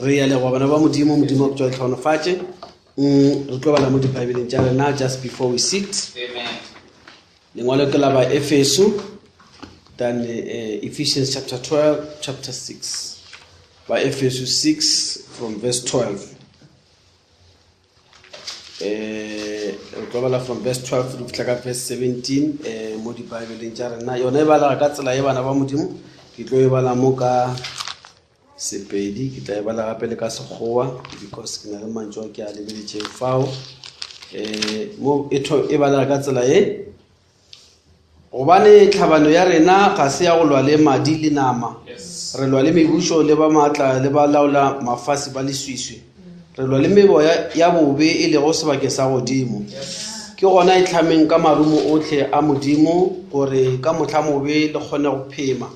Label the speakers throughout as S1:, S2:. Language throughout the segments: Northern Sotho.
S1: Re ya leboga bana ba Modimo, Modimo a go tswa tlhonofatše. Mm, re tlo bala mo dibaebeleng tša rena just before we sit.
S2: Amen.
S1: Lengwalo ke la ba Efeso, then uh, Ephesians chapter 12, chapter 6. Ba Efeso 6 from verse 12. Eh, re tlo bala from verse 12 re fihla ka verse 17 eh, mo dibaebeleng tša rena. Yona e balega ka tsela ye bana ba Modimo. Ke tlo e bala mo ka Sepedi, ke tla e bala gape le ka Sekgowa because ke na le mantšu a ke a lebeletšeng fao. Um mo e, e balega ka tsela ye gobane tlhabano ya rena ga se ya go lwa le madi le nama re lwa le mebušo le ba maatla le ba laola mafase ba leswiswi re lwa le meboya ya bobe e lego sebakeng sa godimo ke gona e tlhameng ka marumo otlhe a modimo gore ka mohla mobe le kgone go phema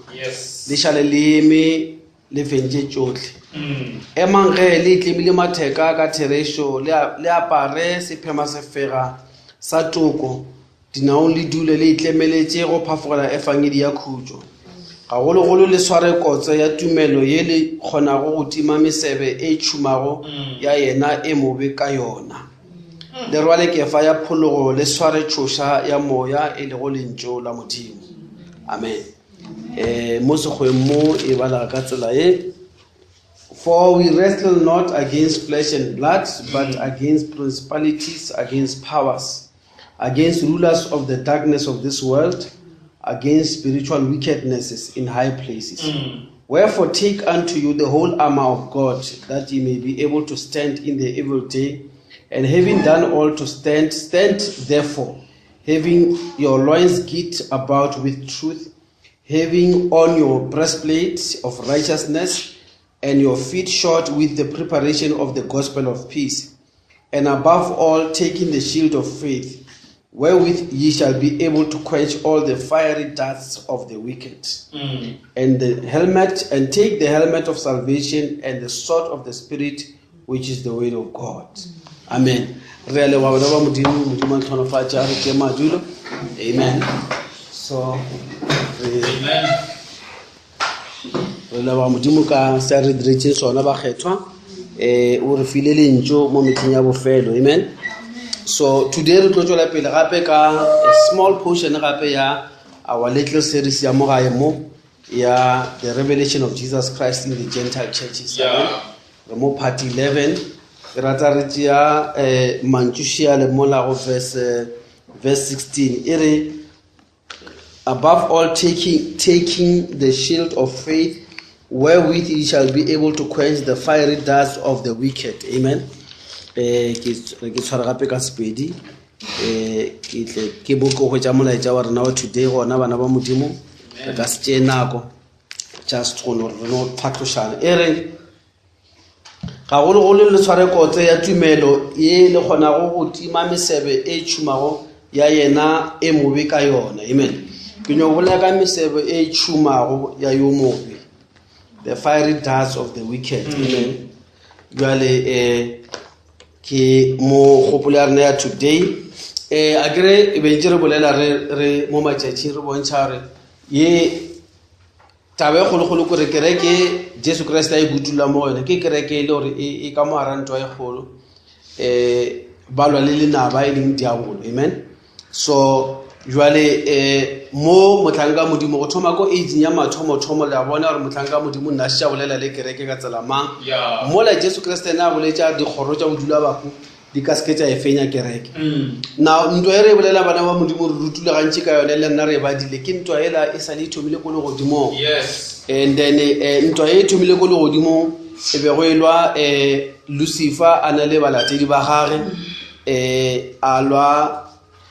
S1: le šale le eme le fentše tšohle mm. emang ge le itlemile matheka ka therešo le apare sephema sefega sa toko Dinaong le dule le itlemeletše go phafogela Efangedi ya khutšo. Gagologolo le sware kotse ya tumelo ye le kgonago go tima mesebe e tšhumago ya yena e mobe ka yona. Le rwale kefa ya phologo le sware tšhoša ya moya e lego lentšu la Modimo. Amen. Eh, mo sekgweng mo e balega ka tsela ye. For we wrestle not against flesh and blood, but against principalities, against powers, against rulers of the darkness of this world, against spiritual wickednesses in high places. Mm. Wherefore, take unto you the whole armor of God, that ye may be able to stand in the evil day, and having done all to stand, stand therefore, having your loins girt about with truth, having on your breastplate of righteousness, and your feet shod with the preparation of the gospel of peace and above all taking the shield of faith wherewith ye shall be able to quench all the fiery darts of the wicked mm. and the helmet and take the helmet of salvation and the sword of the spirit which is the word of god amen re a leboga bana ba modimo modimo a ntlhonofatše a re tšee madulo amen so re re leboga modimo ka se a re diretseng sona bakgethwa um o re file lentso mo metlheng ya bofelo amen so today re tlo tswela pele gape ka a small portion gape ya our little series ya mo gae mo ya the revelation of jesus christ in the gentile churches
S2: Yeah.
S1: re mo part 11 ke rata re tšea um mantšušia le mola go verse eh, verse 16 e re above all taking, taking the shield of faith wherewith ye shall be able to quench the fiery darts of the wicked amen eh ke ke tshwara gape ka sepedi eh ke tle ke bo ke hwetša molaetša wa rena wa today gona bana ba modimo re ka se tšee nako just go no re no phatlošana e re Gagologolo le tshware kotse ya tumelo ye le kgonago go tima mesebe e tšhumago ya yena e mobe ka yona. Amen. Ke nyoko bolela ka mesebe e tšhumago ya yo mobe. The fiery darts of the wicked. Mm. Amen. Jwale eh ke mo kgopolo ya rena ya today eh a kere e be ntse re bolela re re mo matšatšing re bontšha gore ye Taba e kgolokgolo kore kereke Jesu Kriste a e butulla mo go yone ke kereke e le gore e, e ka mo gara ntwa e kgolo um ba lwa le lenaba e leng diabolo amen so jwale um mo mohlanka modimo go thoma ko aging ya mathomothomo le a bona gore mohlanka modimo nna šetša bolela le kereke ka tsela mang mola jesu kriste ene a boletša dikgoro tša go dula bahu di ka seke tša e fenya kereke mm. now ntwa e re e bolela bana ba modimo re rutile gantši ka yone le nna re e badile ke ntwa ela e sale e thomile ko legodimong and then eh, ntwa e thomile ko legodimong e be go e lwa um lucifer a na le balatedi ba gage um a lwa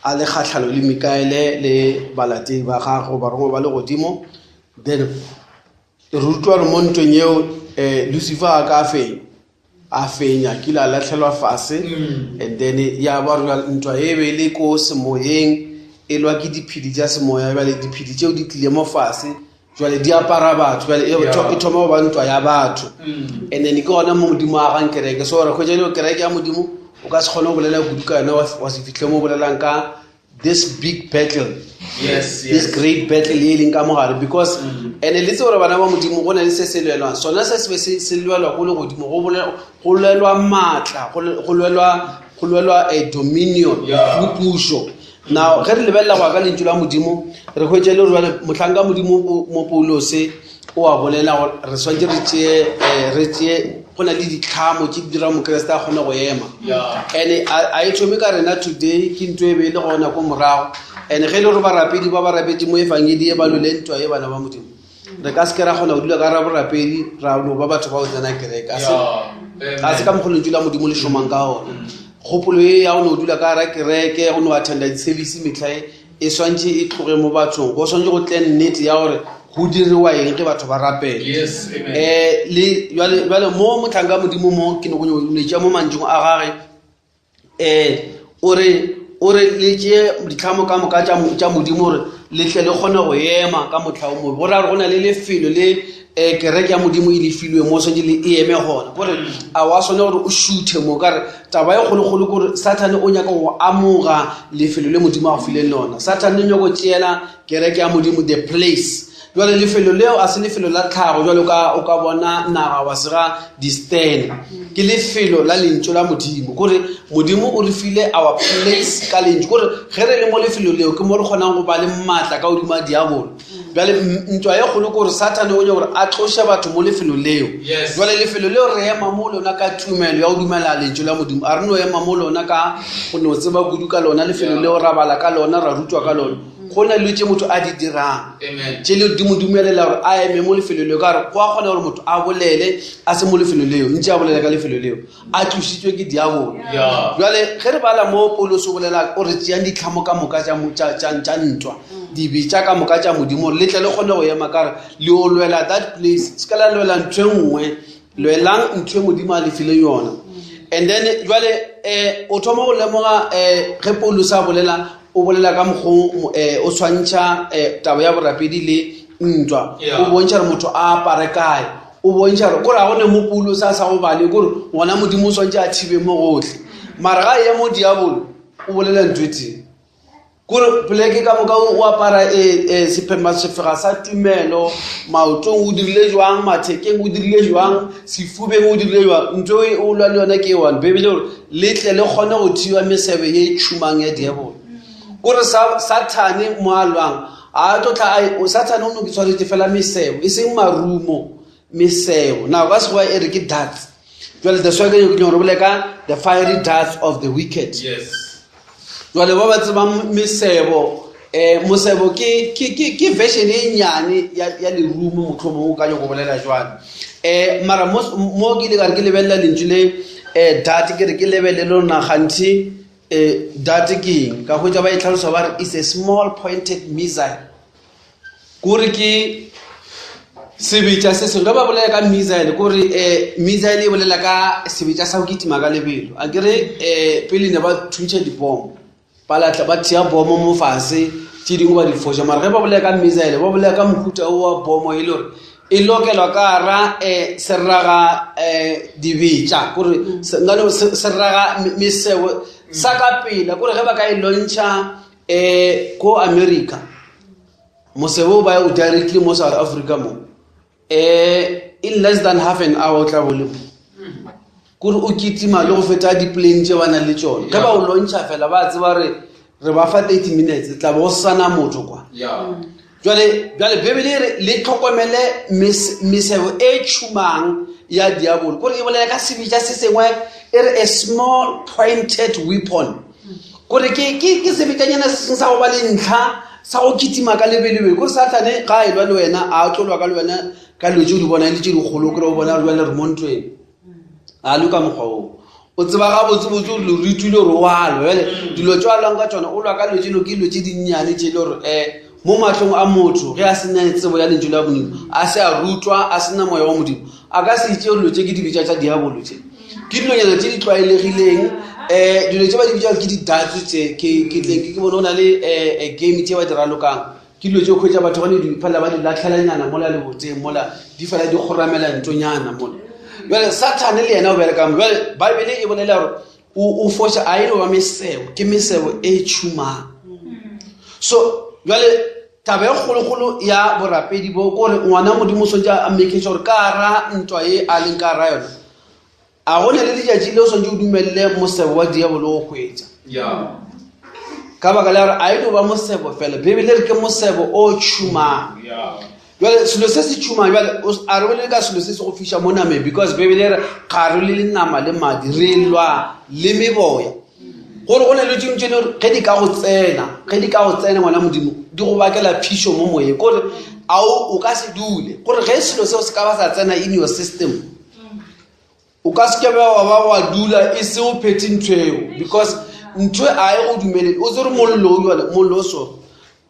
S1: a le kgatlhano le mikaele le balatedi ba gage goba barongwa ba legodimo then re rutwa gore mo ntweng eo um lucifer a ka fenya a fenya kile a latlhelwa fase mm. and then ya ba gore ntwa e be e le ko semoyeng e lwa ke diphedi tša semoya bjale diphedi tšeo di tlile mo fase jale di apara batho jale e, e thoma go ba ntwa ya batho mm. and then ke gona mo modimo a gang kereke so re kgwetsa le kereke ya modimo o ka se kgone go bolela kudu ka yone wa se fitlhe mo bolelang ka this big battle
S2: yes,
S1: this
S2: yes.
S1: great battle ye e leng ka mogare because and le tse gore bana ba modimo go na le se se lwelwang sona se se be se se lwelwa go le godimo go bole- go lwelwa maatla go le- go lwelwa go lwelwa a dominion
S2: Yeah.
S1: bopušo now ge re lebelela go ya ka lentšu la modimo re hwetše le gore jale mohlanka modimo o- mo paulose o a bolela gore re swanetše re tšee eh, re tšee go na le ditlhamo tše di dirang mokeresete a kgone go ema
S2: Yeah.
S1: and a e thome ka rena today ke ntho e be e le gona ko morago and ge e le gore barapedi ba ba rapetse mo efangedi e ba lole ntwa e bana ba modimo re ka seke ra kgona go dula ka ra borapedi ra no ba batho ba go tsena kereke A se-
S2: Yeah.
S1: ga se ka mokgwa lentšu la modimo le šomang ka ona kgopolo e ya go no dula ka gara kereke go no attenda di-service metlha e e swantše e tloge mo bathong go swantše go tle nnete ya gore go diriwa eng ge batho ba rapela
S2: Yes, amen.
S1: um le jwale jwale mo motlhanka modimo mo ke ne go letša mo mantšong a gage um o re o re le tšee ditlhamo ka moka tša mo- tša modimo gore le tle le kgone go ema ka motlha o mobe go raya gore go na le lefelo le um kereke ya modimo e lefilwe mo o swantse le e eme gona kore a wa swane gore o šuthe mo kare taba e kgolokgolo kore sathane o nyaka go amoga lefelo le modimo a go fileng lona sathane o nyaka go tšeela kereke ya modimo the place jale lefelo leo a se lefelo la tlhago jalo ka o ka bona naga wa sega di-stand ke lefelo la lentšu la modimo kore modimo o re file our place ka lentšu kore ge re le mo lefelo leo ke mo re kgonang go ba le maatla ka godimo a diabolo bjale ntwa ye kgolo ke gore sathane o nyaka gore a tloše batho mo lefelo leo
S2: Yes.
S1: jale lefelo leo re ema mo lona ka tumelo ya go dumela lentšu la modimo a re no ema mo lona ka go no tseba kudu ka lona lefelo
S2: Yeah.
S1: leo ra bala ka lona ra rutwa ka lona go na le tše motho a di dirang
S2: Amen.
S1: tše le di mo dumelela gore a eme mo lefelo leo ka gore go a kgona gore motho a bolele a se mo lefelo leo ntše a bolela ka lefelo leo a tlositswe ke diabolo
S2: Yeah.
S1: jale ge re bala mo paulos o bolela o re tšeang ditlhamo ka moka tša mo- tša- tša tša ntwa dibetša ka moka tša modimo gore le tle le kgone go ema ka re le o lwela that place se ka la lwela ntho e nngwe lwelang ntho e modimo a le fileng yona and then jale um o thoma go lemoga um ge paulos a bolela o bolela ka mokgwa um o tshwantšha um taba ya borapedi le ntwa
S2: Yeah.
S1: o bontšha gore motho a apare kae o bontšha gore kore ga go ne mo paulos a sa go bale kore gona modimo o swantše a thibe mo gotlhe mara ga e mo diabolo o bolela ntho e tee kore poleke ka moka o apara eh, sephema sefega sa tumelo maotong o dirile jwang mathekeng o dirile jwang sefubeng o dirile jwang ntho e o lwa le yona ke e one bebele gore le tle le kgone go thiba mesebe ye e tšhumang ya diabolo kore sathane mo a lwang a tlo tla sathane o no ke tshwanetse fela mesebo e seng marumo mesebo now ka sekgowa e re ke darts jale that's why ke nyaka gore bole ka the fiery darts of the wicked
S2: Yes.
S1: jale ba ba tsebang mesebo um mosebo ke ke- ke ke version e nnyane ya ya lerumo motlhomong o ka nyako bolela jwale um mara mo mo ke ile ka re ke lebelela lentšu le um dart ke re ke lebelele lona ganthe um dart ke eng ka hwetša ba e tlhalosa ba re is a small pointed missile kore ke sebetša se sengwe ge ba bolela ka missile kore um missile e bolela ka sebetša sa go kitima ka lebelo a kere um pele ne ba thuntšha dipomo ba latla ba thea bomo mo fase tše dingwe ba di foša mara ge ba bolela ka missile ba bolela ka mohuta o wa bomo e le gore e lokelwa ka gara um seraga um dibetša kore nkane seraga mesebo sa ka pela kore ge ba ka e launcha um ko america mosebo o ba o directly mo south africa mo um in less than half an hour o tla bo le mo kore o kitima le go feta di-plane tše ba nang le tšone ge ba o launcha fela ba tseba re re ba fa 30 minutes tla bo go sana motho kwa
S2: Yeah.
S1: jale jale bebele e re le tlhokomele mesebo e tšhumang ya diabolo kore e bolela ka sebetša se sengwe e re a small pointed weapon kore ke ke ke sebetšanyana se sengwe sa go ba le ntlha sa go kitima ka lebelebele kore sathane ga a e lwa le wena a tlo lwa ka le wena ka dilo tse o di bonang le tse dikgolo kore o bona gore jale re mo ntweng a le ka mokgwa oo o tseba gabotsebotse gore le ritile gore o a lwa jale dilo tse a lwang ka tsona o lwa ka dilo tse ke dilo tse dinnyane tse e le gore um mo matlhong a motho ge a sena tsebo ya lentšu la modimo a se a rutwa a sena moya wa modimo a ka se itse dilo tse ke dibetša tša diabolo tse ke dilonyana tse di tlwaelegileng um dilo tse ba di bitšang ke di-darts tse ke ke tle ke bone go na le um game tse ba di ralokang ke dilo tse o kgwetsa batho ba ne di fela ba di latlhelanyana mola leboteng mola di fela di kgoramela ntonyana mola jale sathane le yena o berekang jale bibele e bolela gore o foša a e no ba mesebo ke mesebo e tšhumang. So jale taba e kgolokgolo ya borapedi bo kore ngwana Modimo o swantse a make sure gore ka ra ntwa ye a leng ka ra yona, a go ne le letšatši le o swantse o dumelele mosebo wa diabolo go hwetša. Ka baka la gore a e no ba mosebo fela, Bibele re ke mosebo o tšhumang. Jale selo se se tšhumang, jale a re bolele ka selo se se go fiša mo nameng, because Bibele re ga re le nama le madi, re lwa le meboya. Gore go ne le tšengwe tše le gore ge di ka go tsena, ge di ka go tsena ngwana Modimo, di go bakela phišo mo moyeng, kore a o ka se dule. Gore ge selo seo se ka ba sa tsena in your system, o ka se ke be wa ba wa dula e se o phethe ntho eo, because ntho a e go dumelele. O tsere mollo o jale, mollo o so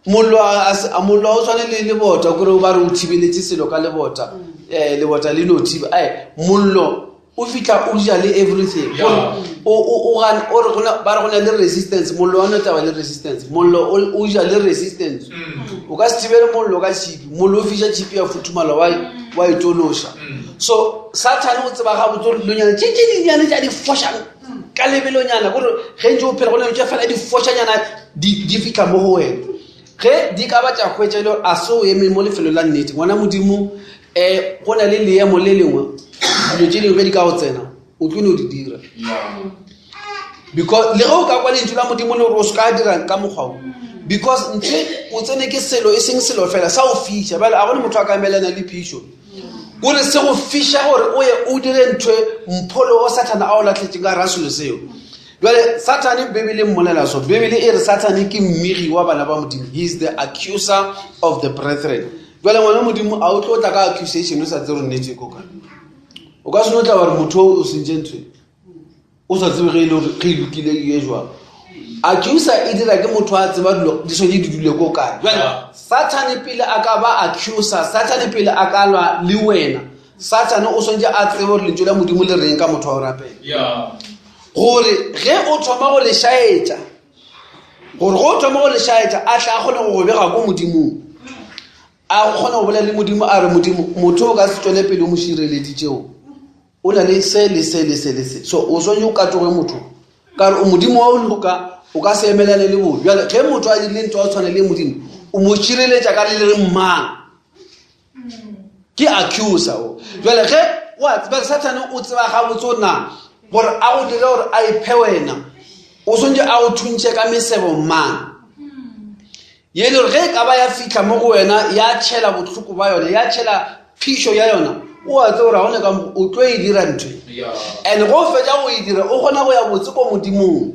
S1: mollo a mollo o tshwane le lebota, kore o ba re o thibeletše selo ka lebota, lebota le no thiba. Ai, mollo o fihla o ja le everything. Gore o ba re go na le resistance, mollo wa no taba le resistance, mollo o ja le resistance. O ka se thibele mollo ka tšhipi, mollo o fiša tšhipi ya futhumala wa e tološa. So Sathane o tseba gabotse gore dilonyana tše tše dinnyane tša di fošang ka lebelonyana, gore ge ntse o phela go na tše fela di fošanyana di fitlha mo go wena. Ge di ka ba tša hwetša e le gore a se o eme mo lefelo la nnete, ngwana Modimo, go na le leemo le lengwe, dilo tše dingwe ge di ka go tsena o tlo no di dira. Because le ge o ka kwa lentšu la Modimo le gore o se ka dira ka mokgwa o, because ntle o tsene ke selo e seng selo fela sa o fiša. Bjale a gone motho a ka emelana le phišo, kore se go fiša gore o ye o dire ntho mpholo o Sathane a o latlhetseng ka ra selo seo. Jale Sathane, Bibele mmolela so, Bibele e re Sathane ke mmigi wa bana ba Modimo, he is the accuser of the brethren. Jale ngwana Modimo a o tlo tla ka accusation o sa tsebe gore nnete e ko kae. O ka se no tla wa re motho o sentše ntho e, o sa tsebe ge e le gore ge e lokile e jwang. Accuser e dira ke motho a tseba dilo di swanetše di dule ko kae. Jale Sathane pele a ka ba accuser, Sathane pele a ka lwa le wena, Sathane o swanetše a tsebe gore lentšu la Modimo le reng ka motho wa go rapela. Gore ge o thoma go le šaetša, gore ge o thoma go le šaetša, a tla a kgone go go bega ko Modimong, a kgone go bolela le Modimo, a re Modimo motho o ka se tswele pele o mo šireleditšeo, o na le se le se le se le se. So o swanetše o katoge motho, ka gore o Modimo wa o loka, o ka se emelane le bobe. Bjale ge motho a dirile ntho ya go tshwana le Modimo, o mo šireletša ka le le reng mang? Ke accuser o. Jwale ge wa tseba Sathane o tseba gabotse o na gore a go dire gore a iphe wena, o swanetše a go thuntšhe ka mesebo mang, ye le gore ge e ka ba ya fitlha mo go wena ya tšhela bohloko ba yona, ya tšhela phišo ya yona, o a tseba gore ga gona ka mo o tlo e dira ntho e. And go fetša go e dira o kgona go ya botse ko Modimong.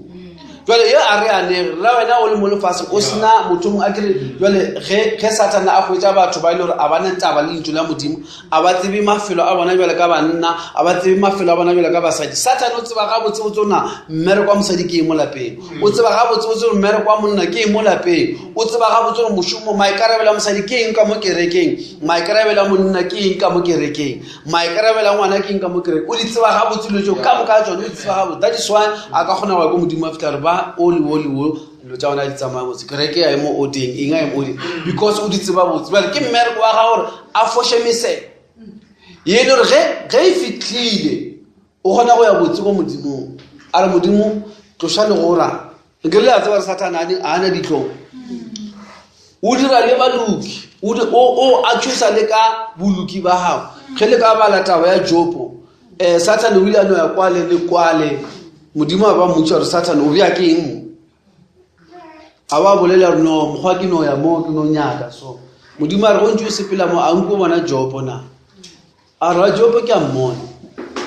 S1: Jwale ye a re anege la wena o le mo lefaseng o sena motho mongwe a kere. Jwale ge Sathane a hwetša batho ba e le gore a ba ne taba le lentšu la Modimo, a ba tsebe mafelo a bona jwale ka banna, a ba tsebe mafelo a bona jwale ka basadi. Sathane o tseba gabotsebotse o na mmereko wa mosadi ke eng mo lapeng, o tseba gabotsebotse gore mmereko wa monna ke eng mo lapeng, o tseba gabotse gore mošomo maikarabelo a mosadi ke eng ka mo kerekeng, maikarabelo a monna ke eng ka mo kerekeng, maikarabelo a ngwana ke eng ka mo kerekeng. O di tseba gabotse dilo tseo ka moka tsone, o di tseba gabotse. That is why a ka kgona go ya ko Modimo a fitlha re ba o le o le o dilo tša gona di tsamaya botse, kereke ya e mo odeng, eng a e mo odeng, because o di tseba botse. Bjale ke mmereko wa gago gore a foše mesebe ye le gore ge e fitlhile o kgona go ya botse ko Modimong, a re Modimo tloša legora. Nke le a tseba gore Sathane a na ditlong, o dira le baloki, o accusa le ka boloki ba gago. Ge le ka bala taba ya Jopo, Sathane o ile a no ya kwale le kwale, Modimo a ba mmotša gore Sathane o bea ke eng mo, a ba bolela gore no mokgwa ke no ya mo ke no nyaka. So Modimo a re go ntse o sepela mo, a nko bona Jopo na? A re Jopo ke a mmona.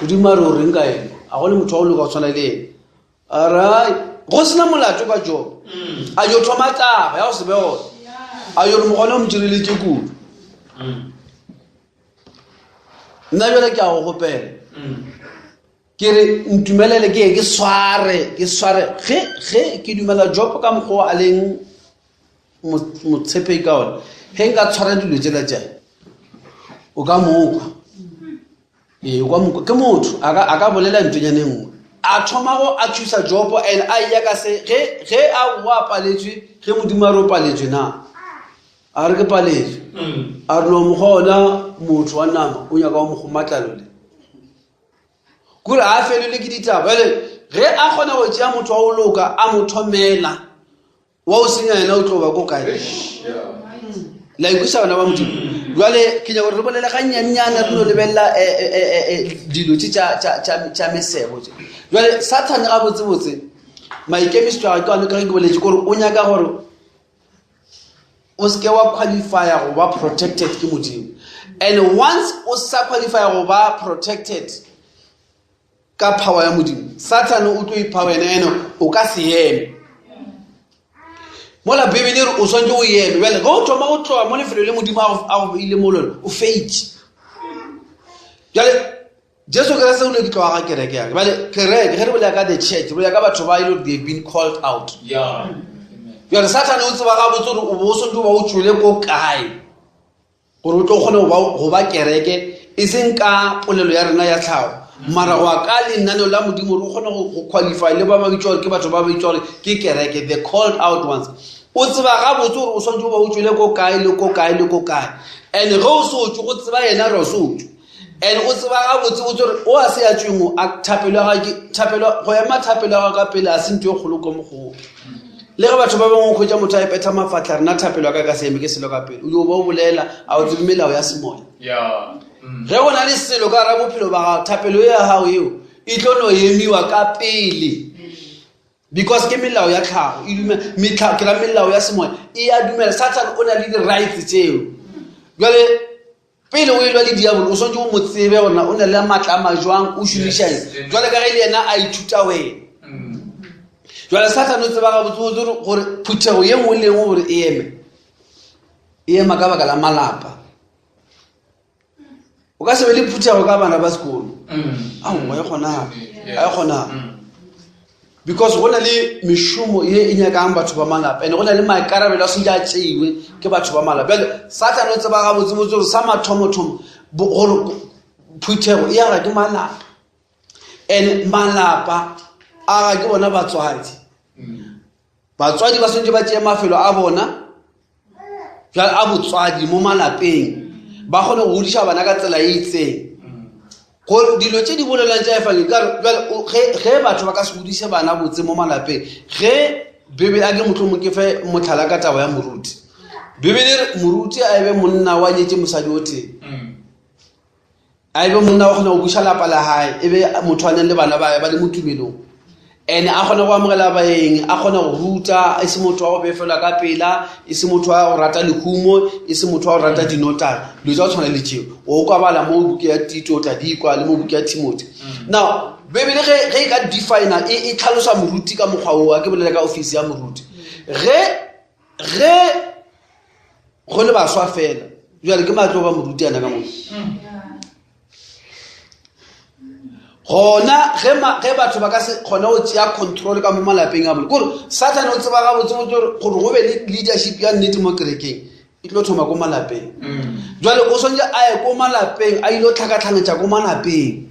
S1: Modimo a re o reng ka ena? A go le motho wa go loka go tshwana le ena. A re go sena molato ka Jopo. A yo thoma taba ya go se be gona, a yo re mogone o mo tšireletše kudu. Nna jale ke a go gopela, ke re ntumelele ke ye ke sware, ke sware ge ke dumela Jopo ka mokgwa a leng motshepegi ka ona, ge nka tshwara dilo tsela tša o ka mokwa. Ee, o ka mokwa ke motho a ka bolela ntonyane nngwe, a thoma go accusa Jopo, and a eya ka se ge a boa paletswe, ge Modimo a re o paletswe na, a re ke paletswe, a re no mokgwa ona motho wa nama o nyaka wa mo kgomatlalo le kore a felelwe ke ditaba. Jale ge a kgona go tšea motho wa go loka a mo thomela. Wa o senya yena o tlo ba ko kae? La ikweša bana ba Modimo. Jwale ke nyaka gore re bolele ga nyannyane re no lebelela eh, eh, eh, dilo tše tša mesebo tše. Jwale Sathane ga botsebotse maikemišetšo a gagwe ke one ka ge ke boletše kore o nyaka gore o seke wa qualifya go ba protected ke Modimo. And once o sa qualifya go ba protected ka power ya Modimo, Sathane o tlo ipha wena, ene o ka se eme. Mola Bibele e re o swanetše o eme. Bjale ge o thoma go tloga mo lefelo le Modimo a go beile mo lone, o feitše. Bjale Jesu Kriste o ile ke tloga ga kereke yake. Bjale kereke, ge re bolela ka the church, re bolela ka batho ba e le gore they've been called out. Bjale Sathane o tseba gabotse gore o bo o swanetše go ba o tšwele ko kae gore o tlo kgone go ba kereke, e seng ka polelo ya rena ya tlhago, mara go ya ka lenaneo la Modimo, gore o kgone go qualify le ba ba bitšwa gore ke batho ba ba bitšwa gore ke kereke, the called out ones. O tseba gabotse gore o swanetše go ba o tšwele ko kae le ko kae le ko kae. And ge o se o tšwe, go tseba yena re o se o tšwe. And o tseba gabotse botse gore o a se ya tšweng, a thapelo ya gagwe ke thapelo, go ema thapelo ya gagwe ka pele a se ntho e kgolo ko mogolo. Le ge batho ba bangwe o hwetša motho a epetha mafatlha, rena thapelo ya ka ka se eme ke selo ka pele. O yo ba o bolela, a o tsebe melao ya semoya. Ge go na le selo ka gara bophelo ba gago, thapelo ya gago eo e tlo no emiwa ka pele. Because ke melao ya tlhago, e dume, metlha, ke ra melao ya semoya, e a dumela. Sathane o na le di-rights tseo. Jwale pele o elwa le diabolo, o swanetše o mo tsebe gore o na le maatla a majwang, o šomiša eng. Jwale ka ge le yena a ithuta wena. Jwale Sathane o tseba gabotsebotse gore phuthego ye nngwe le nngwe gore e eme, e ema ka baka la malapa. O ka se be le phuthego ka bana ba sekolo. Aowa, e kgonagale. A e kgonagale. Because go na le mešomo ye e nyakang batho ba malapa, and go na le maikarabelo a sentse a tšeiwe ke batho ba malapa. Bjale Sathane o tseba gabotsebotse gore sa mathomothomo gore phuthego e aga ke malapa, and malapa a ga ke bona batswadi. Batswadi ba swanetše ba tšee mafelo a bona bjale a botswadi mo malapeng, ba kgone go godiša bana ka tsela e itseng. Gore dilo tše di bolelang tša efangedi, ka re bjale ge batho ba ka se godiše bana botse mo malapeng, ge Bibele, a ke mohlomong ke fe mohlala ka taba ya moruti. Bibele e re moruti a ebe monna wa nyetše mosadi o tee. A ebe monna wa kgona go buša lapa la gae, e be motho a nang le bana ba ba le mo tumelong, and a kgone go amogela baeng, a kgone go ruta, e se motho wa go befelwa ka pela, e se motho wa go rata lehumo, e se motho wa go rata dinotagi, dilo tša go tshwana le tšeo. O ka bala mo buke ya Tito, o tla di kwa, le mo buke ya Timothy. Now Bibele ge e ka defina, e tlhalosa moruti ka mokgwa oo, a ke bolele ka office ya moruti. Ge go le baswa fela, jwale ke matlo ba moruti ana ka mo gona. Ge batho ba ka se kgone go tšea control ka mo malapeng a bone, kore Sathane o tseba gabotsebotse gore go be le leadership ya nnete mo kerekeng e tlo thoma ko malapeng. Jwale o swanetše a ye ko malapeng, a ile go tlhakatlhakantšha ko malapeng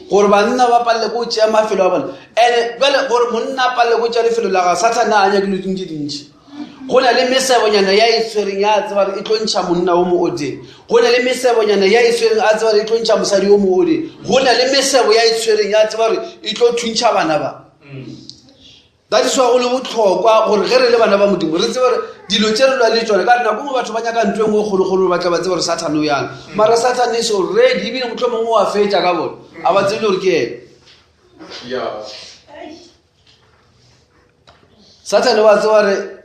S1: gore banna ba palele ko tšea mafelo a bona. And jwale gore monna a palele ko tšea lefelo la gagwe, Sathane a nyake dilo tše dintši. Go na le mesebonyana ya e tshwereng ya tseba gore e tlo ntšha monna o mo odeng. Go na le mesebonyana ya e tshwereng a tseba gore e tlo ntšha mosadi o mo odeng. Go na le mesebo ya e tshwereng ya tseba gore e tlo thuntšha bana ba. That is why go le bohlokwa gore ge re le bana ba Modimo re tsebe gore dilo tše re lwa le tšone. Ka nako nngwe batho ba nyaka ntho e nngwe kgolokgolo, ba tla ba tseba gore Sathane o yang. Mara Sathane is already, ebile mohlomongwe o a fetša ka bona, a ba tsebe le gore ke ena. Sathane wa tseba gore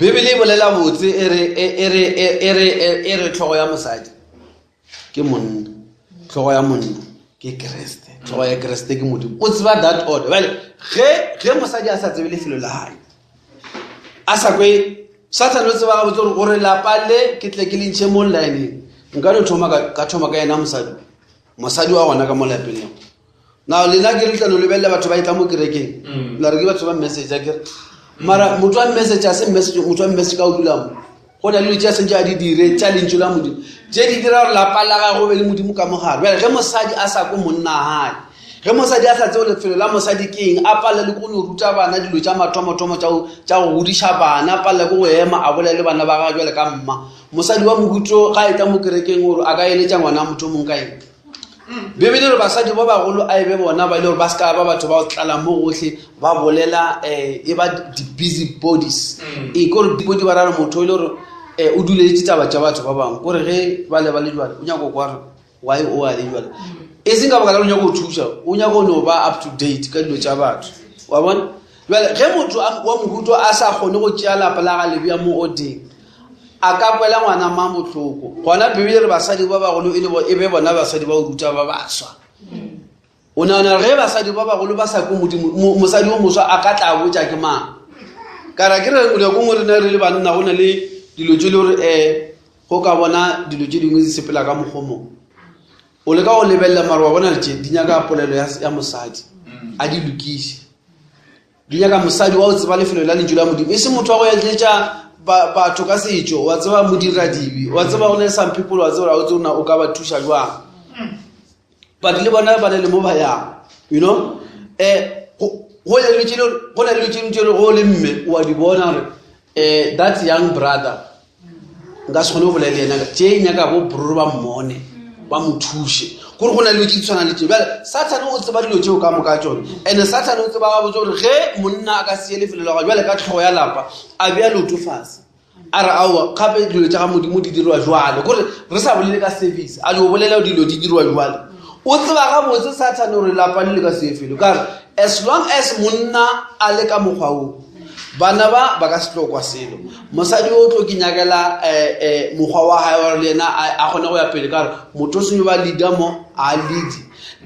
S1: Bibele e bolela botse, e re tlhogo ya mosadi ke monna, tlhogo ya monna ke Kriste, tlhogo ya Kriste ke Modimo. O tseba that order. Bjale ge mosadi a sa tsebe lefelo la gae, a sa kwe, Sathane o tseba gabotse gore lapa le ke tle ke le ntšhe mo lineng, nka no thoma ka thoma ka yena mosadi, mosadi wa gona ka mo lapeng leo. Now lena ke re tla no lebelela batho ba e tla mo kerekeng, la re ke batho ba message, a kere mara motho wa message a se message, motho wa message ka o dula mo go na le dilo tše a sentse a di dire tša lentšu la Modimo tše di dira gore lapa la gagwe go be le Modimo ka mogare. Bjale ge mosadi a sa ko monna gae, ge mosadi a sa tsebe lefelo la mosadi ke eng, a palela le ko no ruta bana dilo tša mathomothomo tša go godiša bana, a palela ke go ema a bolela le bana ba gagwe jwale ka mma. Mosadi wa mohuto ga e tla mo kerekeng gore a ka eletša ngwana motho o mongwe ka eng? Bibele re basadi ba bagolo a e be bona ba e le gore ba se ka ba batho ba go tlala mo gotlhe ba bolela um e ba di-busy bodies mm. e kore body ba rare motho e le gore um o duletse taba tša batho ba bangwe kore ge ba le ba le jale o nyako kwa re why o a le jale e seng ka baka la o nyako go thuša o nyako no ba up to date ka dilo tša batho wa bona jale ge motho wa mohuto a sa kgone go tšea lapa la ga lebea mo odeng a ka kwela ngwana mang bohloko gona bibele re basadi ba bagolo e, e be bona basadi ba go ruta ba baswa o nagana ge basadi ba bagolo ba sa ko modimo mosadi o moswa a ka tla botša ke mang kara ke re nako ngwe rena re le banna go na le dilo tse le gore um go ka bona dilo tse dingwe di sepela ka mokgwa mongwe o leka go lebelela mare wa bona tše di nyaka polelo ya mosadi a di lokiše Di nyaka mosadi wa go tseba lefelo la lentšu la Modimo, e se motho wa go etletša batho ka setšo, wa tseba modiradibe, wa tseba go ne some people, wa tseba o tseba o ka ba thuša jwang. But le bona ba ne le mo ba yang, you know? Eh, go na le dilo tše dingwe go le mme o a di bona gore um that young brother nka se kgone go bolela le yena tše nyaka bo broro ba mmone ba mo thuše gore go na le tse di tshwanang le tse bjale sathane o tseba dilo tseo ka moka tsone and-e sathane o tseba gabotse gore ge monna a ka sie lefelo la gagwe bjale ka tlhogo ya lapa a bea leoto fase a re aowa gape dilo tša ga modimo di dirwa jwale kore re sa bolele ka service a di o bolela dilo di dirwa jwale o tseba gabotse sathane gore lapa le le ka seefelo ka re as long as monna a le ka mokgwa wo bana ba ba ka se tlo kwa selo mosadi o tlo ke nyakela um mokgwa wa gae gore le yena a kgone go ya pele ka gore motho o senyo ba leader mo a lead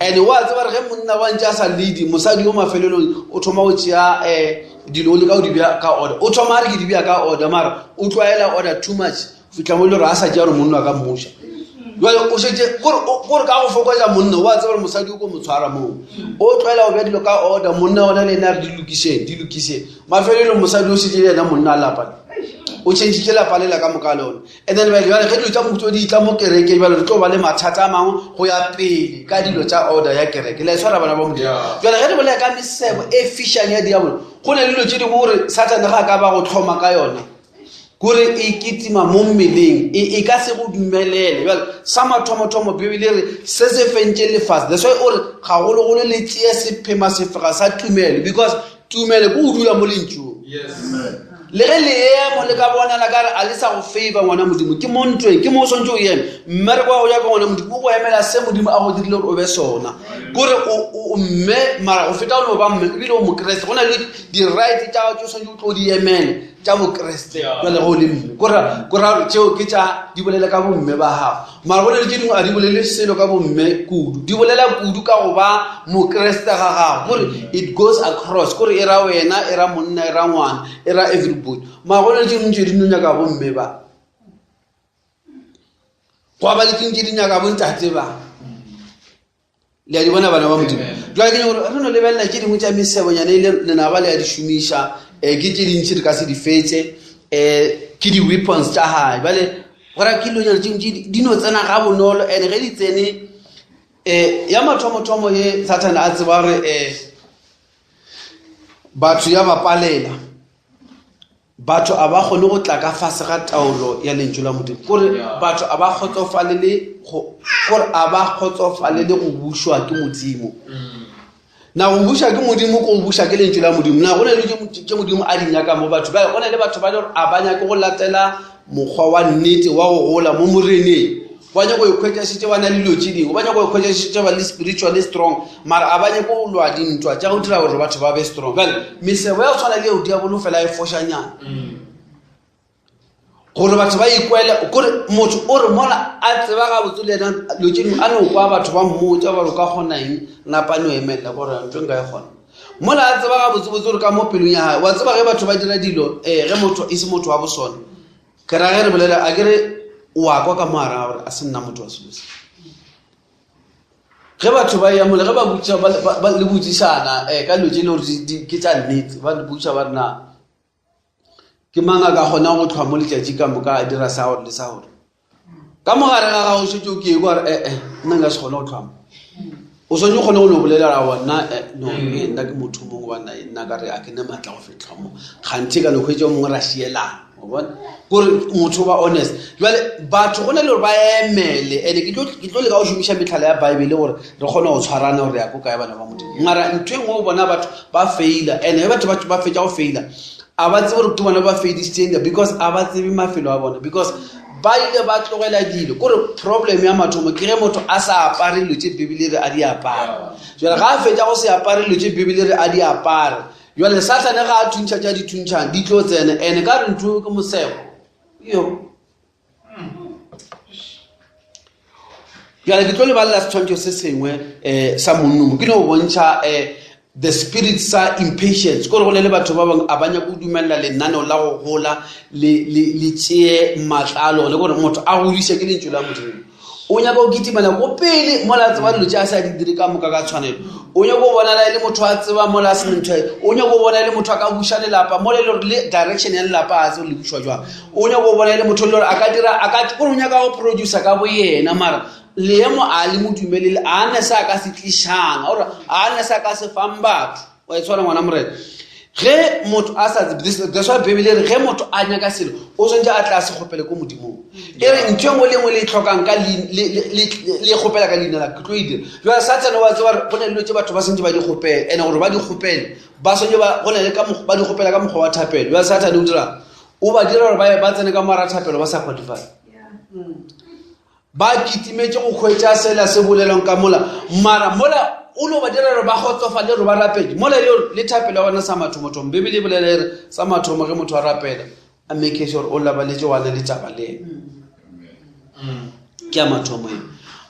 S1: and wa tseba gore ge monna wa ntse a sa lead mosadi o mafelelong o thoma go tšea um dilo o le ka o di bea ka order o thoma a re ke di bea ka order mara o tlwaela order too much fitlha mo e le gore a sa tšea gore monna wa ka mmoša jale o šetse kore ka go fokotsa monna o a tseba gore mosadi o ko mo tshwara moo o tlwaela go bja dilo ka order monna ona le ena re di lokiseng di lokiseng mafelelong mosadi o šetse le ena monna a lapa o changitše lapa lela ka moka lone and then jale ge dilo tša mokutso di tla mo kerekeng jale re tlo ba le mathata a mangwe go ya pele ka dilo tša order ya kereke la e tshwara bana ba modimo jale ge re bolela ka mesebo e fišang ya diabolo go na le dilo tše dingwe gore satane ga a ka ba go tlhoma ka yona kore e kitima mo mmeleng e, e ka se go dumelele jale sa mathomothomo bibele re se se fentše lefase that's why o re gagologolo le tšee sephema sefega sa tumelo because tumelo ke go dula mo lentšung le ge leemo le ka bonala ka re a le sa go favor ngwana modimo ke mo ntweng ke mo o swantse o eme mmereko wa go ya ka ngwana modimo o go emela se modimo a go dirile gore o be sona kore o mme mara go feta o no ba mme ebile o mokeresete go na le di-right tša gago tse o swantse o tlo di emele tša bokreste jale go le mme ko ra gore tšeo ke tša di bolela ka bomme ba gago mara go ne le tše dingwe a di bolele selo ka bomme kudu di bolela kudu ka go ba mokreste ga gago kore it goes across kore e ra wena e ra monna e ra ngwana e ra everybody mara go ne le tše dingwe tše di no nyaka bomme ba go ba le tše dingwe tše di nyaka bontate ba le a di bona bana ba modimo jale ke gore re no lebelela tše dingwe tša mesebonyane e le lenaba le ya di šomiša um ke tše dintši re ka se di fetse um ke di-weapons tša gae bale gora ke dilonyana tše dingwe di no tsena ga bonolo and ge di tsene um ya mathomothomo ye sathane a tseba gore um batho ya ba palela batho a ba kgone go tla ka fase ga taolo ya lentšu la modimo kore batho a ba kgotsofalele kore a ba kgotsofalele go bušwa ke modimo mm. na go buša ke modimo ko go buša ke lentšu la modimo na go na le tše modimo a di nyaka mo batho ba go na le batho ba le gore a ba nyake go latela mokgwa wa nnete wa go gola mo moreneng ba nyako ikhwetša šetše ba na le dilo tše dingwe ba nyako ikhwetša šetše ba le spiritually strong mara a ba nyako go lwa dintwa tša go dira gore batho ba be strong bjale mesebo ya go tshwana le eo diabolo fela e fošanyana gore batho ba ikwele kore motho o re mola a tseba gabotse le ena dilo tše dingwe a no kwa batho ba mmotsa ba re o ka kgona eng napa no emelela gore ntho nka e kgona mola a tseba gabotsebotse gore ka mo pelong ya gae wa tseba ge batho ba dira dilo um ge motho e se motho wa bosone Ke ra ge re bolela a ke re o a kwa ka mo gare ga gore a se nna motho wa selo se. Ge batho ba ya mole ge ba botša ba le botšišana um ka dilo tše e le gore ke tša nnete ba le botša ba re na ke mang a ka kgonang go tlhwa mo letšatši ka moka a dira sa gore le sa gore. Ka mo gare ga gago šetše o ke ekwa gore ee nna nka se kgone go tlhwa mo. O swanetše o kgone go no bolela ra wa nna eh, no mm. eh, nna ke motho mongwe wa nna nna ka re a ke ne maatla go fitlha mo. Kganthe ka no hwetša mongwe ra šielana. Bona kore motho ba honest. Jale batho go na le gore ba emele, and ke tlo leka go šomiša metlhala ya Bible gore re kgone go tshwarana gore ya ko kae bana ba Modimo. Mara ntho e nngwe o bona batho ba faila, and ge batho ba fetša go faila a ba tsebe gore ke bona ba fedisitseng, because a ba tsebe mafelo a bona, because ba ile ba tlogela dilo. Kore problem ya mathomo ke ge motho a sa apare dilo tše Bibele re a di apare. Jale ga a fetša go se apare dilo tše Bibele re a di apare, jale Sathane ga a thuntšha tša di thuntšhang di tlo tsena, ene ka re ntho ke mosego yo. Jale ke tlo lebalela setshwantšho se sengwe um sa monnomo, ke no bontšha um the spirit sa impatience. Kore go ne le batho ba bangwe a ba nyaka go dumelela lenaneo la go gola le tšee maatla a lone, gore motho a godiše ke lentšu la Modimo. O nyaka go kitimela ko pele mola a tseba dilo tše a sa di dire ka moka ka tshwanelo. O nyaka go bonala e le motho a tseba mola a sene ntho, o nyaka go bona e le motho a ka buša lelapa mola e le gore le direction ya lelapa a tsebe le bušwa jwang. O nyaka go bona e le motho e le gore a ka dira, a ka kore o nyaka go producer ka bo yena, mara leemo a le mo dumelele, a ne se a ka se tlišang, ore a ne se a ka se fang batho. Wa e tshwara ngwana Morena. Ge motho a sa tsebe, that's why Bible e re ge motho a nyaka selo o tshwanetse a tla se kgopele ko Modimong. E re ntho e nngwe le nngwe le e tlhokang ka le kgopela ka leina la ke tlo e dira. Jwale Sathane wa tseba gore go na le dilo tse batho ba santse ba di kgopele, and gore ba di kgopele ba santse ba go na le ka ba di kgopela ka mokgwa wa thapelo. Jwale Sathane o dira, o ba dira gore ba tsene ka moara thapelo ba sa qualify. Ba kitimetše go hwetša sela se bolelwang ka mola, mara mola o no ba dira gore ba kgotsofale gore ba rapele mola le le thapelo ya bona sa mathomothomo. Bibele e bolela e re sa mathomo ge motho a rapela a make sure o labaletše wane le taba le ena. Ke ya mathomo e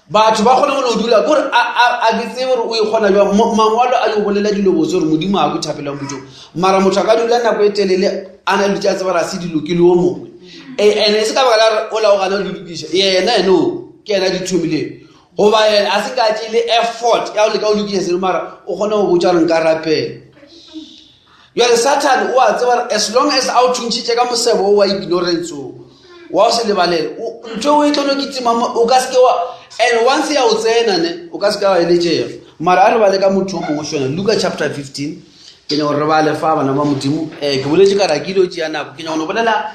S1: batho ba kgone go no dula kore a ke tsebe gore o e kgona jwang. Mangwalo a yo bolela dilo botse gore Modimo a ko thapelo ya motho, mara motho a ka dula nako e telele a na le tša tseba ra se dilo ke le o mongwe. Ene e se ka baka la gore o la o gana go di lokiša, yena ene o ke yena di thomileng, goba yena a se ka tšele effort ya go leka go lokiša selo, mara o kgone go botša gore nka rapela. Jale Sathane o a tseba gore as long as a o thuntšhitše ka mosebo o wa ignorance o wa o se lebalele, ntho o e tlo no kitima, o ka seke wa, and once ya o tsena ne o ka seke wa eletšega. Mara a re bale ka motho o mongwe sona, Luka chapter 15. Ke nyaka gore re bale fa bana ba Modimo. Ke boletse ka ra ke ile tšea nako, ke nyaka go bolela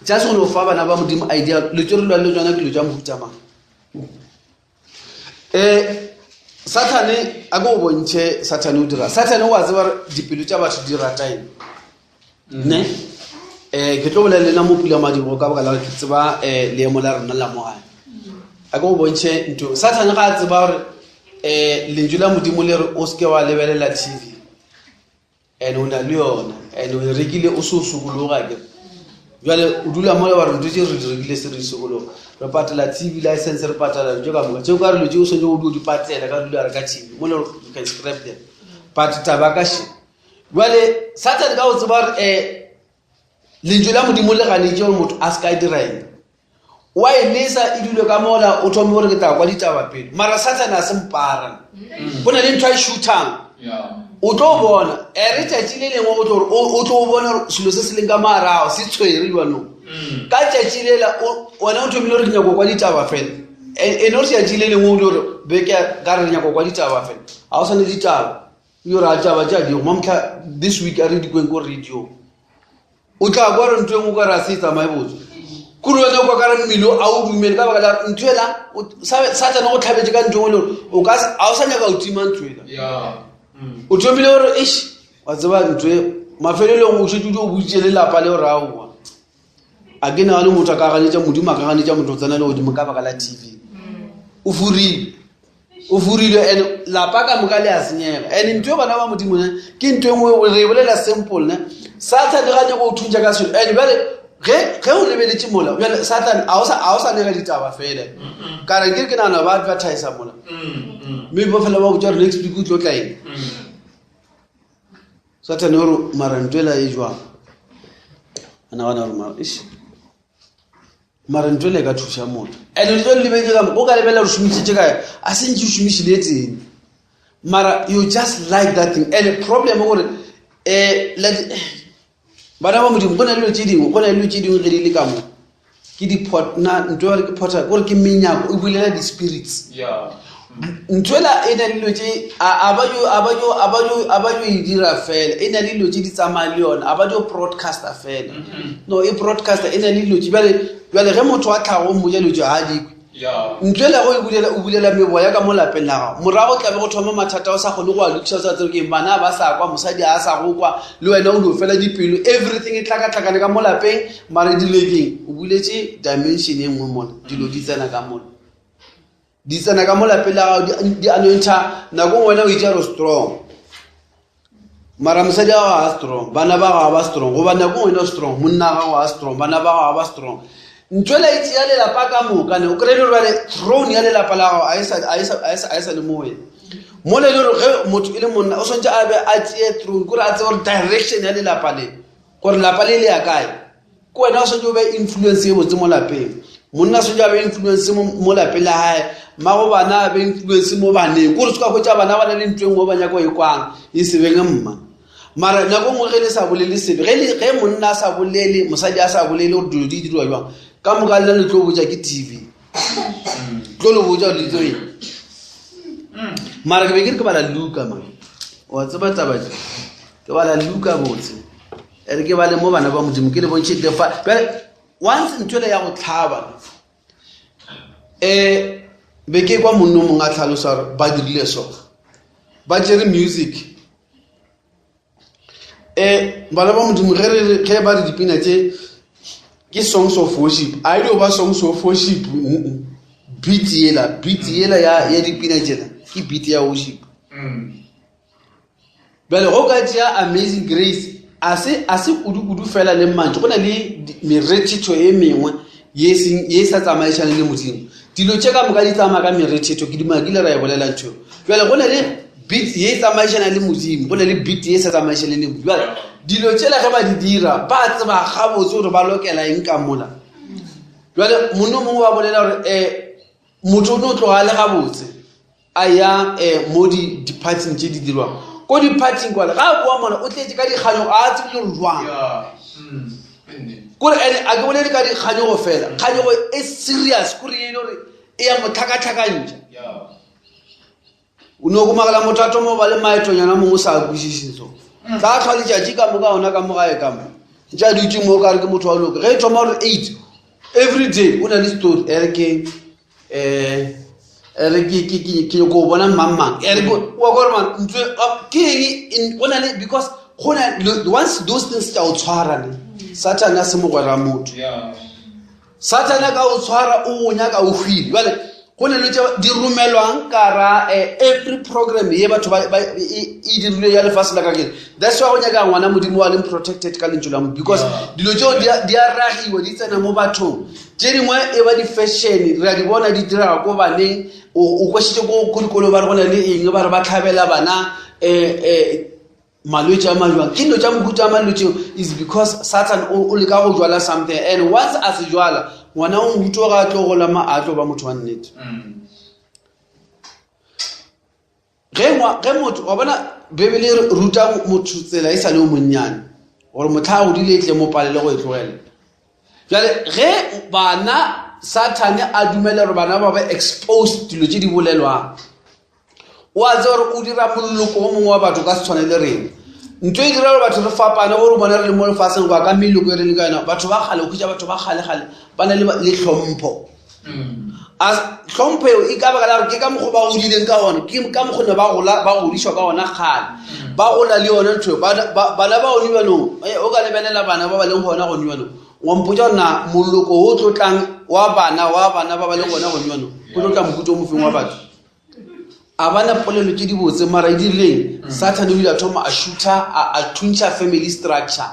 S1: just go no fa bana ba Modimo idea lo tse re lwang le tsona ke dilo tša mohuta mang. Sathane a ko bontšhe, Sathane o dira, Sathane o a tseba gore dipelo tša batho di rata eng ne. Ke tlo bolela le nna mo pula madibogo ka baka la gore ke tseba leemo la rena la mo gae. A ke go bontšhe ntho, Sathane ga a tseba gore lentšu la Modimo le re o seke wa lebelela TV, and o na le yona, and o e rekile o se o sokologa ke jale o dula mola wa re ntho tse re di rekile se re di sokologa, re patela TV license, re patela dilo tse ka moka tseo ka re dilo tse o swanetse o di patela ka dula re ka TV mola you can scrap them. But taba ka še jale Sathane ka go tseba gore lentšu la Modimo le ganetše gore motho a se ka dira eng, wa e lesa e dule ka mola, o thome gore ke tla kwa ditaba pele. Mara Sathane a se mpara, go na le ntho a e shoothang, o tlo bona e re tšatši le lengwe o tlo o tlo bona gore selo se se leng ka moarago se tshwere jwanong. Ka tšatši lela wena o thomile gore ke nyako kwa ditaba fela, e no re tšatši le lengwe o di gore beke ka re nyako kwa ditaba fela, ga o swane ditaba yo ra tšaba tša digo mamotlha this week a re dikweng ko radio, o tla kwa re ntho e nngwe ka re a se e tsamaye botse kore wena o kwa ka re mmele a o dumele ka baka la ntho ela Sathane go tlhabetse ka ntho e nngwe le gore o ka ga o sa nyaka go tima ntho ela. O thomile gore eish wa tseba ntho e mafelelong o šetse o boditše lelapa le gore aowa a ke nagane motho a ka ganetša Modimo, a ka ganetša motho o tsena le godimo ka baka la TV. O furile, o furile, and lapa ka moka le a senyega. And ntho e bana ba Modimo ne ke ntho e nngwe re e bolela simple ne, Sathane ga nyako o thuntša ka selo. And bjale ge o lebeletše mola bjale Sathane a o sa nega ditaba fela, ka re ke ke nagana ba advertisa mola, mme ba fela ba botša gore next week o tlo tla eng. Sathane o re mara ntho ela e jwang, a nagana gore mara eish mara ntho ela e ka thuša motho. And le tlo lebetse ka o ka lebelela gore šomišitše kae, a se ntše o šomišile e teng, mara you just like that thing. And problem gore bana ba Modimo go na le dilo tše dingwe, go na le dilo tše dingwe ge di le ka mo ke di-pot, na ntho ya gore ke portal, gore ke menyako e bulela di-spirits. Ntho ela e na le dilo tše a ba yo a ba yo a ba yo a ba yo e dira fela, e na le dilo tše di tsamaya le yona, a ba dio broadcaster fela. No e broadcaster e na le dilo tše bjale bjale ge motho wa tlhago o mmotša dilo tše ga a di kwe. Ntho ela go e bulela o bulela meboya ka mo lapeng la gago, morago tlabe go thoma mathata o sa kgone go a lokiša, o sa tsebe ke bana ba sa kwa, mosadi a sa go kwa, le wena o no fela dipelo, everything e tlhakatlhakane ka mo lapeng, mara dilo keng o buletše dimension e nngwe mola, dilo di tsena ka mola. Di tsena ka mo lapeng la gago, di anointha nako nngwe wena o itša re strong, mara mosadi wa gago ga strong, bana ba gago ba strong, goba nako nngwe wena o strong, monna wa gago ga strong, bana ba gago ba strong. Ntho ela e tšea lelapa ka moka ne o kry-e le gore bjale throne ya lelapa la gago a e sa le mo wena. Mola e le gore ge motho e le monna o swanetše a be a tšee throne, kore a tsebe gore direction ya lelapa le, gore lapa le le ya kae. Ke wena o swanetše o be influence e botse mo lapeng, monna o swanetše a be influence mo lapeng la gae, mmago bana a be influence mo baneng, kore se ka hwetša bana ba na le ntho e nngwe ba nyaka go e kwang e se beng mma. Mara nako nngwe ge le sa bolele selo, ge monna a sa bolele, mosadi a sa bolele gore dilo di diriwa jwang, ka moka lena le tlo botša ke TV, tlo le botša gore le tlo eng. Mara ke be ke re ke bala Luka, man, wa tseba taba tše, ke bala Luka botse. E re ke bale mo bana ba Modimo, ke le bontšhe the fa. Bjale once ntho ele ya go tlhaba, be ke kwa monna o mongwe a tlhalosa gore ba dirile so, ba tšere music. Bana ba Modimo, ge re re, ge ba re dipina tše ke songs of worship, a e dio ba songs of worship, mm-mm. Beat yela, beat yela ya dipina tšela ke beat ya worship. Bjale go ka tšea Amazing Grace, a se, a se kudu-kudu fela le mantšu, go na le merethetho e mengwe ye seng, ye sa tsamaišane le Modimo. Dilo tše ka moka di tsamaya ka merethetho, ke duma ke ile ra e bolela ntho eo. Bjale go na le beat ye e tsamaišana le Modimo, go na le beat ye sa tsamaišane le Modimo. Bjale dilo tšela ge ba di dira, ba tseba gabotse gore ba lokela eng ka mola. Bjale monna o mongwe wa bolela gore motho o no tloga a le gabotse, a ya mo di-parting tše di dirwang ko di-parting kwale, ga a boa mona o tletše ka dikganyogo, a tsebe le gore jwang. Kore ene a ke bolele ka dikganyogo fela, kganyogo e serious, kore e le gore e ya mo tlhakatlhakantšha. O no komakela motho a thoma go ba le maetonyana mongwe o sa kwešišeng so, tla tlhwa letšatši ka moka ona ka mo gae ka mo, ntše a dutše mo o ka re ke motho wa loka. Ge e thoma gore 8 every day o na le story, e re ke re ke ke ke ke go bona mang mang, e re ko wa gore man ntwe ke eng go na le, because go na once those things tsa o tshwara ne, Satan a se mogwera motho. Satan a ka o tshwara, o go nyaka o hwile. Jwale go na le tše di romelwang ka ra every program ye batho ba e dirile ya lefase la kajeno. That's why go nyaka ngwana Modimo wa leng protected ka lentšu la Modimo, because dilo tšeo di a ragiwa, di tsena mo bathong. Tše dingwe e ba di-fashion, re a di bona di direga ko baneng. O kwešitše ko dikolong ba re go na le eng, ba re ba tlhabela bana malwetši a majwang. Ke dilo tša mohuta a malwetši, is because Satan o leka go jwala something, and once a se jwala, ngwana o mohuta o ga a tlo gola ma a tlo ba motho wa nnete. Ge motho, wa bona Bibele e ruta motho tsela e sa le o monnyane, gore motlha a godile e tle mo palele go e tlogela. Jwale ge bana Sathane a dumela gore bana ba ba exposed dilo tše di bolelwang, o a tseba gore o dira moloko o mongwe wa batho ka se tshwane le rena. Ntho e dira gore batho re fapane, gore o bona re le mo lefaseng go ya ka meloko e re leng ka yona. Batho ba kgale, o hwetša batho ba kgale-kgale ba na le tlhompho. A tlhompho eo e ka baka la gore ke ka mokgwa ba godileng ka gona, ke ka mokgwa ne ba gola, ba godišwa ka gona kgale, ba gola le yone ntho eo. Bana ba gone jaanong, o ka lebelela bana ba ba leng gona gone jaanong, wa mpotša gore na moloko o tlo tlang wa bana, wa bana ba ba leng gona gone jaanong, o tlo tla mohuta o mofeng wa batho. A bana polelo tše di botse, mara e dirileng? Sathane o ile a thoma a shutha, a thuntšha family structure.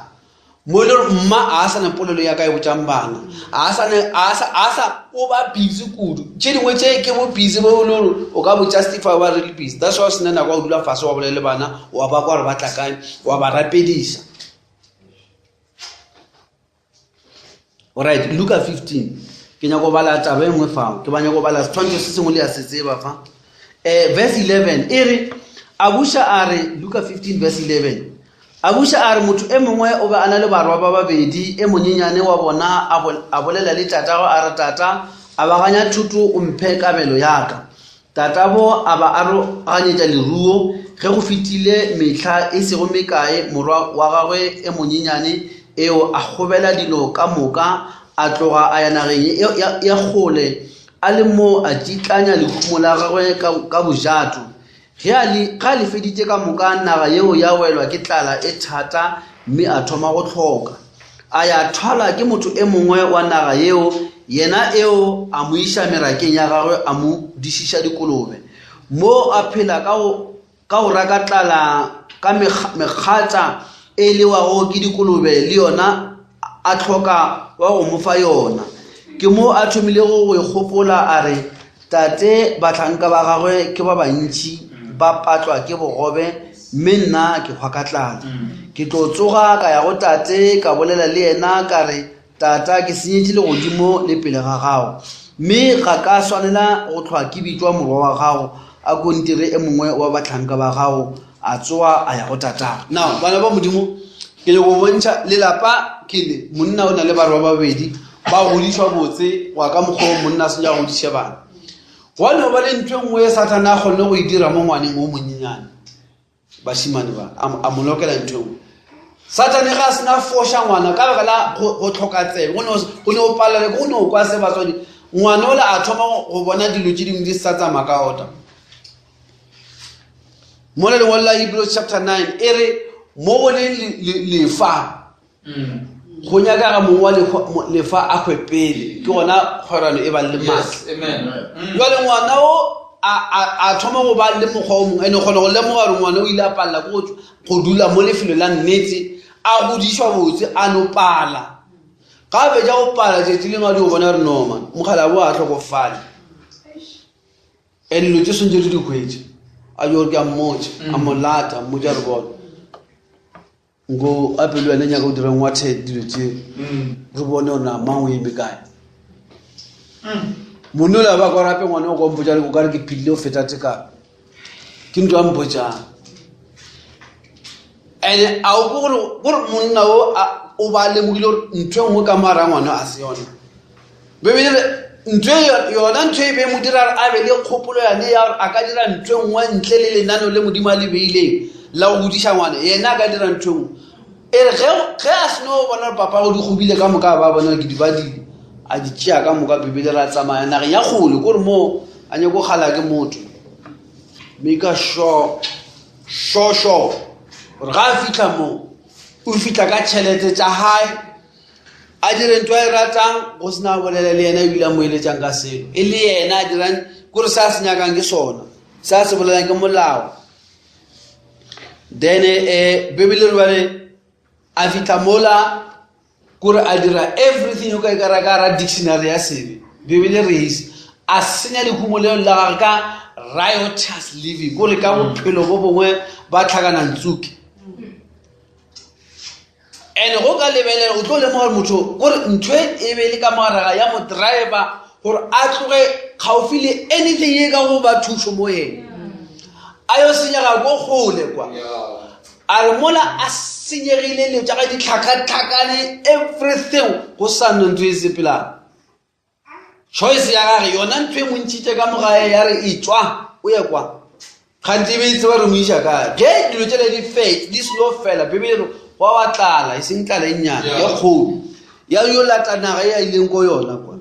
S1: Mo e le gore mma a sa na polelo ya ka e botšang bana, a sa ne, a sa, a sa, o ba busy kudu. Tše dingwe tše ke bo busy bo e le gore o ka bo justify wa really busy. That's why o sena nako ya go dula fase wa bolela le bana, wa ba kwa gore ba tla kae, wa ba rapediša. Alright, Luka 15. Ke nyaka go bala taba e nngwe fao. Ke ba nyaka go bala setshwantsho se sengwe le ya se tseba fa. Verse 11 e re, a buša a re, Luka 15 verse 11. A buša a re, motho e mongwe o be a na le barwa ba babedi, e monyenyane wa bona a bolela le tatagwe a re, Tata, abaganya thoto o mphe kabelo ya ka. Tatabo a ba aroganyetša leruo. Ge go fetile mehla e sego mekae, morwa wa gagwe e monyenyane eo a kgobela dilo ka moka, a tloga a ya nageng ya kgole, a le moo a tšitlanya lehumo la gagwe ka bojato. Ge a le, ge a le feditše ka moka, naga yeo ya welwa ke tlala e thata mme a thoma go hloka. A ya thwalwa ke motho e mongwe wa naga yeo, yena eo a mo iša merakeng ya gagwe a mo dišiša dikolobe. Moo a phela ka go, ka go raka tlala ka mekgatša e lewago ke dikolobe le yona a hloka wa go mo fa yona. Ke mo a thomilego go ikgopola a re, Tate, bahlanka ba gagwe ke ba bantši, ba patlwa ke bogobe, mme nna ke hwa ka tlala. Ke tlo tsoga ka ya go tate, ka bolela le yena ka re, Tata, ke senyetše legodimo le pele ga gago, mme ga ka swanela go hlwa ke bitšwa morwa wa gago, a ko ntire e mongwe wa bahlanka ba gago. A tsoga a ya go tatagwe. Now, bana ba Modimo, ke nyako go bontšha lelapa ke le, monna o na le barwa ba babedi, ba godišwa botse go ya ka mokgwa o monna a swanetše a godiše bana. Gwa no ba le ntho e nngwe e Sathane a kgonne go e dira mo ngwaneng o monyenyane, bašemane ba, a mo lokela ntho e nngwe. Sathane ga a sena foša ngwana ka baka la go tlhoka tsebe, go ne go palelwa ke go no kwa se batswadi. Ngwana ola a thoma go bona dilo tše dingwe di sa tsamaya ka ota. Mola lengwalo la Hebrews chapter 9 e re mo go leng lefa go nyakaga mong wa lefa a hwe pele, ke gona kgwerano e bang le maatla. Jwale ngwana o a thoma go ba le mokgwa o mongwe, ene kgona go lemoga gore ngwana o ile a palela ke go dula mo lefelo la nnete, a godišwa botse, a no pala. Ga a fetša go pala tšatši lengwe a di go bona gore no man, mokgalabje o a hlokofale. And dilo tše swantse re di hwetše, a jo ke a mmotša, a mo lata, a mmotša re bona nko a pelo yone nyaka go dira ngwathe dilo tše, re bone gore na mang o eme kae. Monna o ba kwa rape ngwana o kwa mpotša o ka re ke phedile go feta tekano, ke ntho a mpotšang. And a o gore gore monna o o ba lemogile gore ntho e nngwe ka moara ngwana a se yona. Bebele re ntho e yona ntho e be mo dira a be le kgopolo yane ya gore a ka dira ntho e nngwe ntle le lenaneo le Modimo a le beileng la go godiša ngwana, yena a ka dira ntho e nngwe. E re ge a seno bona gore papa go di gobile ka moka, ba bona ke di badile, a di tšea ka moka. Bebele ra tsamaya nageng ya kgole, kore mo a nyako kgala ke motho, make sure sure sure gore ga a fitlha mo o fitlha ka tšhelete tša gae, a dire ntho a e ratang, go sena a bolela le yena ebile a mo eletsang ka selo, e le yena a dirang kore se a se nyakang ke sona, se a se bolelang ke molao. Then Bibele re bare a fitlha mola kore a dira everything o ka e kara ka ra dictionary ya sebe. Bibele re ise a senya lehumo leo la gagwe ka riotous living, kore ka bophelo bo bongwe ba tlhakana ntsuke. And go ka lebelela o tlo lemoga gore motho kore ntho e be le ka mogaraga ya mo driver gore a tloge kgaufi le anything e ka go ba thušo mo yena, a yo senyega ko kgole kwa. A re mola a senyegile dilo tša gage di tlhakatlhakane everything, go sa nne ntho e sepelang. Choice ya gage yona ntho e montšhitše ka mogae ya re etšwa o ye kwa, gantsi e be e tseba re mo iša kae. Ge dilo tšele di fe di seno fela, Bibele re gwa wa tlala, e seng tlala e nnyane ya kgolo ya yo lata naga e a ileng ko yona kwa.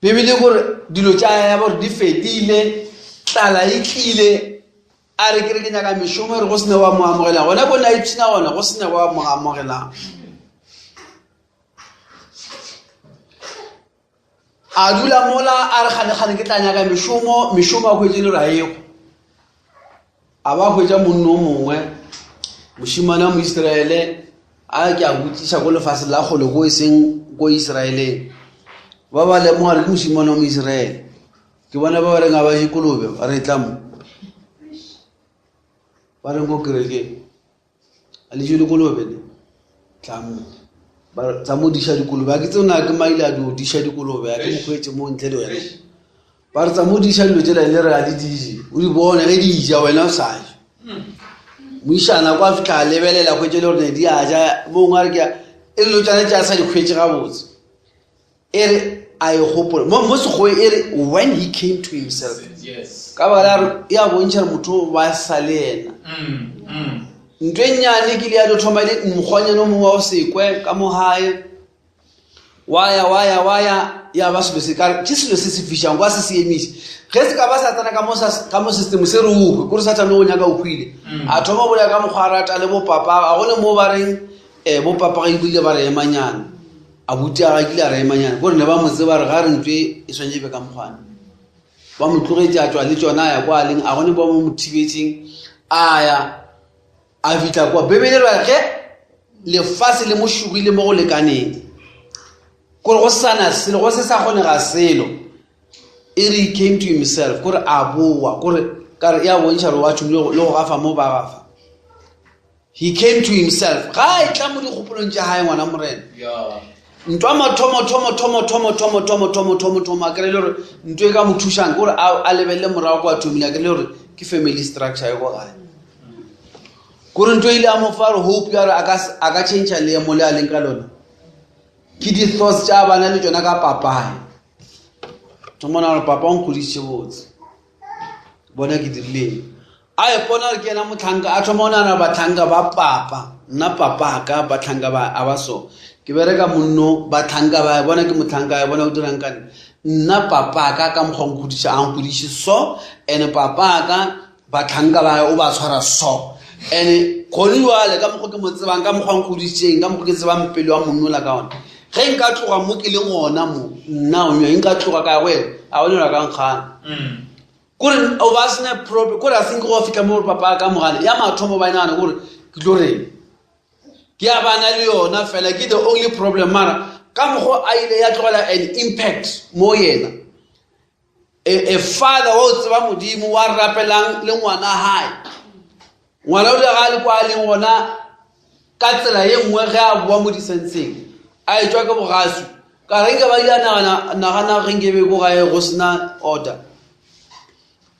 S1: Bibele gore dilo tša ya gore di fetile, tlala e tlile, a re ke re ke nyaka mešomo, re go sene wa mo amogelang gona ko na ipshina gona, go sene wa mo amogelang. A dula mola a re kgane-kgane ke tla nyaka mešomo, mešomo a hwetše le raego. A ba hwetša monno o mongwe, mošemane wa Moisraele, a ke a botšiša ko lefaseng la kgole ko e seng ko Israeleng. Ba ba lemoga re ke mošemane wa Moisraele. Ke bona ba ba reng a ba je kolobe, ba re tla mo. Ba reng ko kerekeng. A le jele kolobe le tla mo ba tsa mo diša dikolobe, a ke tseo na ke maile a dio diša dikolobe, a ke mo hwetše mo ntle le wena. Ba re tsa mo diša dilo tsela le re a di dije, o di bone ge di ja wena o sa je. Moišana kwa fitlha a lebelela hwetše le gore ne di a ja, mongwe a re ke e dilo tsane tša sa di hwetše gabotse. E re a e gopola mo mo sekgoe e re when he came to himself ka baka la gore e a bontšha gore motho ba sa le yena mm, mm. ntho e nnyane ke ile ya tlo thoma e le mokgwanyane o mongwe wa go sekwe ka mo gae wa ya wa ya wa ya ya ba selo se ka ke selo se se fišang kwa se se emiše ge se ka ba sa tsena ka mo system se re uwe kore sathane o nyaka o hwile mm. a thoma bolela ka mokgwa a rata le bopapa a gone mo ba reng um bopapa ga ebile ba re emanyana a buti a ga kile a re emanyana kore ne ba mo tseba re ga re ntwe e swantse be ka mokgwane ba mo tlogetše a tswa le tsona a ya kwa a leng a gone ba mo mo thibetseng a ya a fitlha kwa bebele ra ge lefase le mo šogile mo go lekaneng kore go sana selo go se sa kgonega selo e re came to himself kore a boa kore kare ya bontšha gore wa tšhomile le go gafa mo ba gafa he came to himself ga e tla mo dikgopolong tša gae ngwana morena ntwa mathomo thomo thomo thomo thomo thomo thomo thomo thomo a kry le gore ntho e ka mo thušang ke gore a lebelele morago kwa thomile a kry le gore ke family structure e ko gae kore ntho e ile a mo fa gore hope ya gore a ka change leemo le a leng ka lona ke di-thoughts tša bana le tsona ka papae thomona gore papa o nkgodisitše botse bona ke dirileng a ipona gore ke yena motlhanka a thoma o nana batlhanka ba papa nna papaka batlhanka ba a ba so ke bereka monno batlhanka ba bona ke motlhanka ya bona o dirang ka nna nna papaka ka mokgwa nkgodiša a nkgodiše so and papaka batlhanka ba o ba tshwara so and gone jale ka mokgwa ke mo tsebang ka mokgwa nkgodisitseng ka mokgwa ke tsebang pelo wa monnola ka one ge nka tloga mo ke leng gona mo nna onyo nka tloga ka ya go ena a o nela ka nkgana mm. kore o ba sena problem kore a senke go fitlha mo papa ka mogane ya mathomo ba e nagana kore ke tlo reng ke ya bana le yona fela ke the only problem mara ka mokgwa a ile ya tlogela an impact mo yena a, a father wa o tseba modimo wa rapelang le ngwana hae ngwana o dira ga le kwa a leng gona ka tsela ye nngwe ge a boa mo disenseng a e tswa ke bogasu ka re nke ba ile a nagana nagana ge nke be ko gae go sena order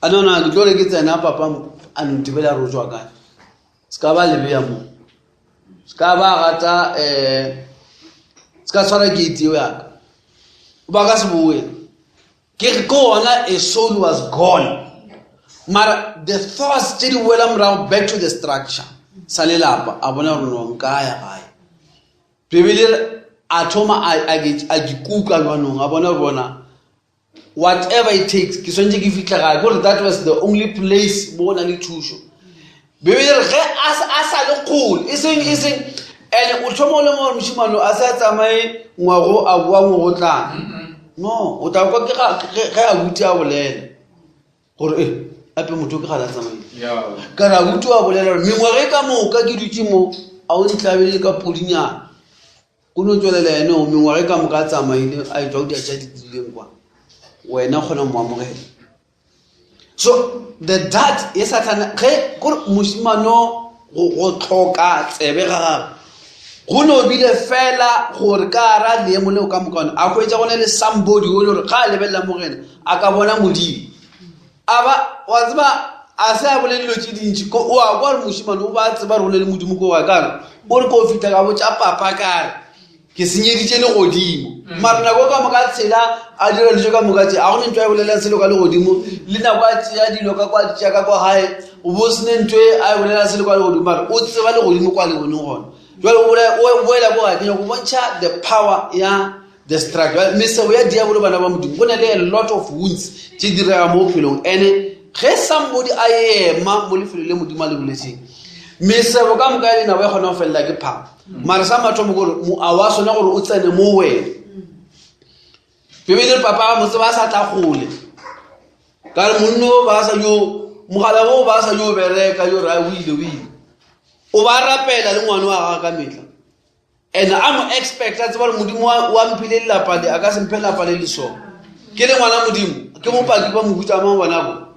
S1: a nona ke tlo re ke tsena papa a ntebela re o tswa kae se ka ba lebeya mo se ka ba gata um se ka tshwara gate eo yaka ba ka se boe ke re ke gona a soul was gone mara the thoughts tse di boela morago back to the structure sa lelapa a bona gore no nka ya gae bebele a thoma a dikuka jwanong a bona gore bona whatever it takes ke swantse ke fitlha gae kore that was the only place mo go na le thušo bebele re ge a sa le kgole e seng e seng and o thoma o le mo mošimano a se a tsamaye ngwago a boa ngwe go tlang no o tla kwa ke ge a butse a bolela gore e ape motho ke gale a tsamaile ka re a butse a bolela gore mengwaga e ka moka ke dutse mo a o ntlabele ka podinyana o no tswelela ene o mengwaga e ka moka a tsamaile a e tswa o dia tša di dirileng kwa wena kgona mo amogela so the that ye sathane ge kore mošimano go tlhoka tsebe ga gagwe go no bile fela gore ka ra leemo leo ka moka one a hwetša go ne le somebody o le gore ga a lebelela mo go ena a ka bona modimo a ba wa tseba a se a bolele dilo tše dintši o a kwa gore mošimane o ba tseba gore go ne le modimo ko wa kare o re ko fitlha ka botša papa kare ke senyeditše legodimo mm. mara nako ka moka tshela a dira dijo ka moka tse a go ne ntho a e bolelang selo ka legodimo le nako a tseya dilo ka kwa tšea ka kwa gae o bo sene ntho e a e bolelang selo ka legodimo mara o tseba legodimo kwa le boneng gona jale o boela ko gae ke nyako bontšha the power ya the struggle mesebo ya diabolo bana ba modimo go na le a lot of wounds tse direga mo bophelong ene ge somebody a ema mo lefelo le modimo a le boletseng mesebo ka moka ya lenabo e kgona go felela ke phapa mara sa mathomo kore a wa sone gore o tsene mo wena bebele papa ga motse ba sa tla gole ka re monno ba sa yo mogala o ba sa yo bereka yo ra o ile o ile o ba rapela le ngwana wa gagwe ka metlha and a mo expect a tseba gore modimo wa mphile lelapa le a ka se mphe lelapa le le so ke le ngwana modimo ke bopaki ba mohuta mang bona bo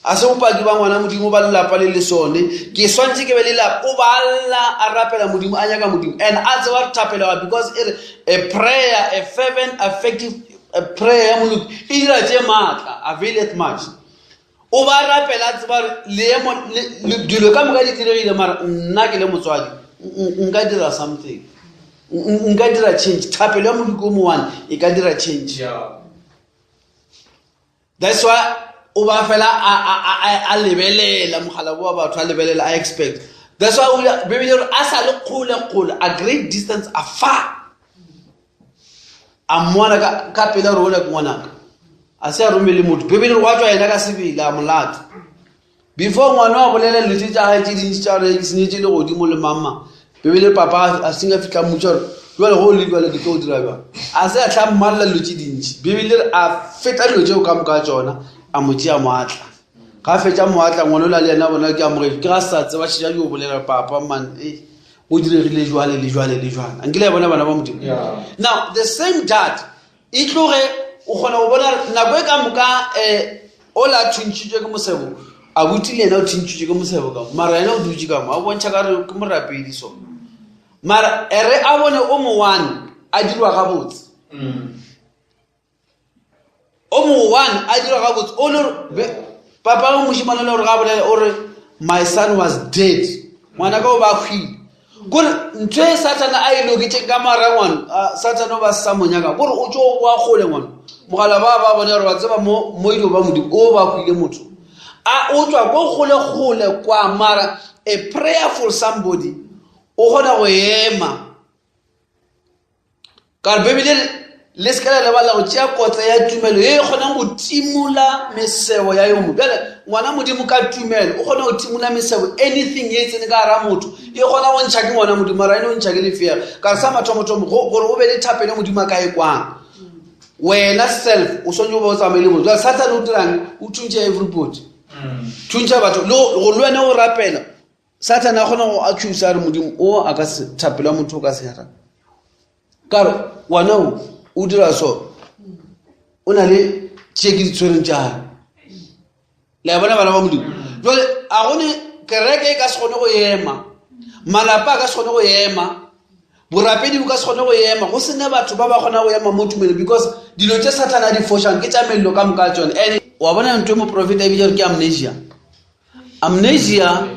S1: a se bopaki ba ngwana modimo ba lelapa le le sone ke swantse ke be lelapa o ba lla a rapela modimo a nyaka modimo and a tseba re thapela because e re a prayer a fervent effective a prayer ya moloki e dira tše maatla availeth much o ba rapela a tseba gore leemo dilo ka moka di diregile mara nna ke le motswadi nka dira something nka dira change thapelo ya modiko o mo one e ka dira change
S2: yeah.
S1: That's why o ba fela a lebelela mogala wa batho, a lebelela, a expect. That's why o Bibele re a sa le kgole kgole, a great distance afar, a mmona ka pele gore ole ke ngwanaka, a se a romele motho. Bibele re wa tswa yena ka sebele a molata before ngwana wa bolela dilo tse tša gae tse dintši tša gore senyetse le godimo le mama. Bibele papa a seng a fitlha mmotsa gore jale go le jale ke tlo dira jang, a se a tlha mmalela dilo tse dintši. Bibele re a feta dilo tseo ka moka tsona, a mo tšea moatla, ga fetša moatla ngwana ola le yena bona ke amogetse ke ga sa tseba šetša yo bolela papa man e go diregile jwale le jwale le jwale. A nkile ya bona bana ba Modimo. Now the same dad e tloge o kgona go bona nako e ka moka um o la thuntšhitšwe ke mosebo, a buti le yena o thuntšhitšwe ke mosebo ka mo, mara yena o dutše ka mo a bontšha ka re ke morapedi so, mara e re a bone o mo one a dirwa gabotse, o mo one a dirwa gabotse, o le papa o mošimane le gore ga bolele o re my son was dead, ngwana ka o ba hwile. Kore ntho e Sathane a e loketseng ka mara ngwana, Sathane o ba sa mo nyaka, kore o tso boa kgole ngwana mogala ba ba bone gore ba tseba mo mo ile ba Modimo o ba hwile motho a o tswa ko kgole kgole kwa. Mara a prayerful somebody o kgona go ema ka re Bibele le se ka la lebala go tšea kotla ya tumelo ye e kgonang go timola mesebo ya yo mongwe. Bjale ngwana Modimo ka tumelo o kgona go timola mesebo, anything ye e tsene ka gara motho e kgona go ntšha ke ngwana Modimo, mara ene o ntšha ke lefeela. Ka re sa mathomothomo gore o be le thapelo Modimo a ka e kwang, wena self o swanetše go ba o tsamaile botse. Jale Sathane o dirang? O thuntšha everybody, thuntšha batho le go le wena o rapela. Sathane a kgona go accuse a re Modimo o a ka se thapelo ya motho o ka se ra ka re wena o o dira so, o na le tše ke di tshwereng tša gage. Le a bona bana ba Modimo? Jale a gone kereke e ka se kgone go ema, malapa a ka se kgone go ema, borapedi bo ka se kgone go ema go sene batho ba ba kgona go ema mo tumelong, because dilo tše Sathane a di fošang ke tša mello ka moka tsone. And wa bona ntho e moprofeta e bitša gore ke amnesia. Amnesia,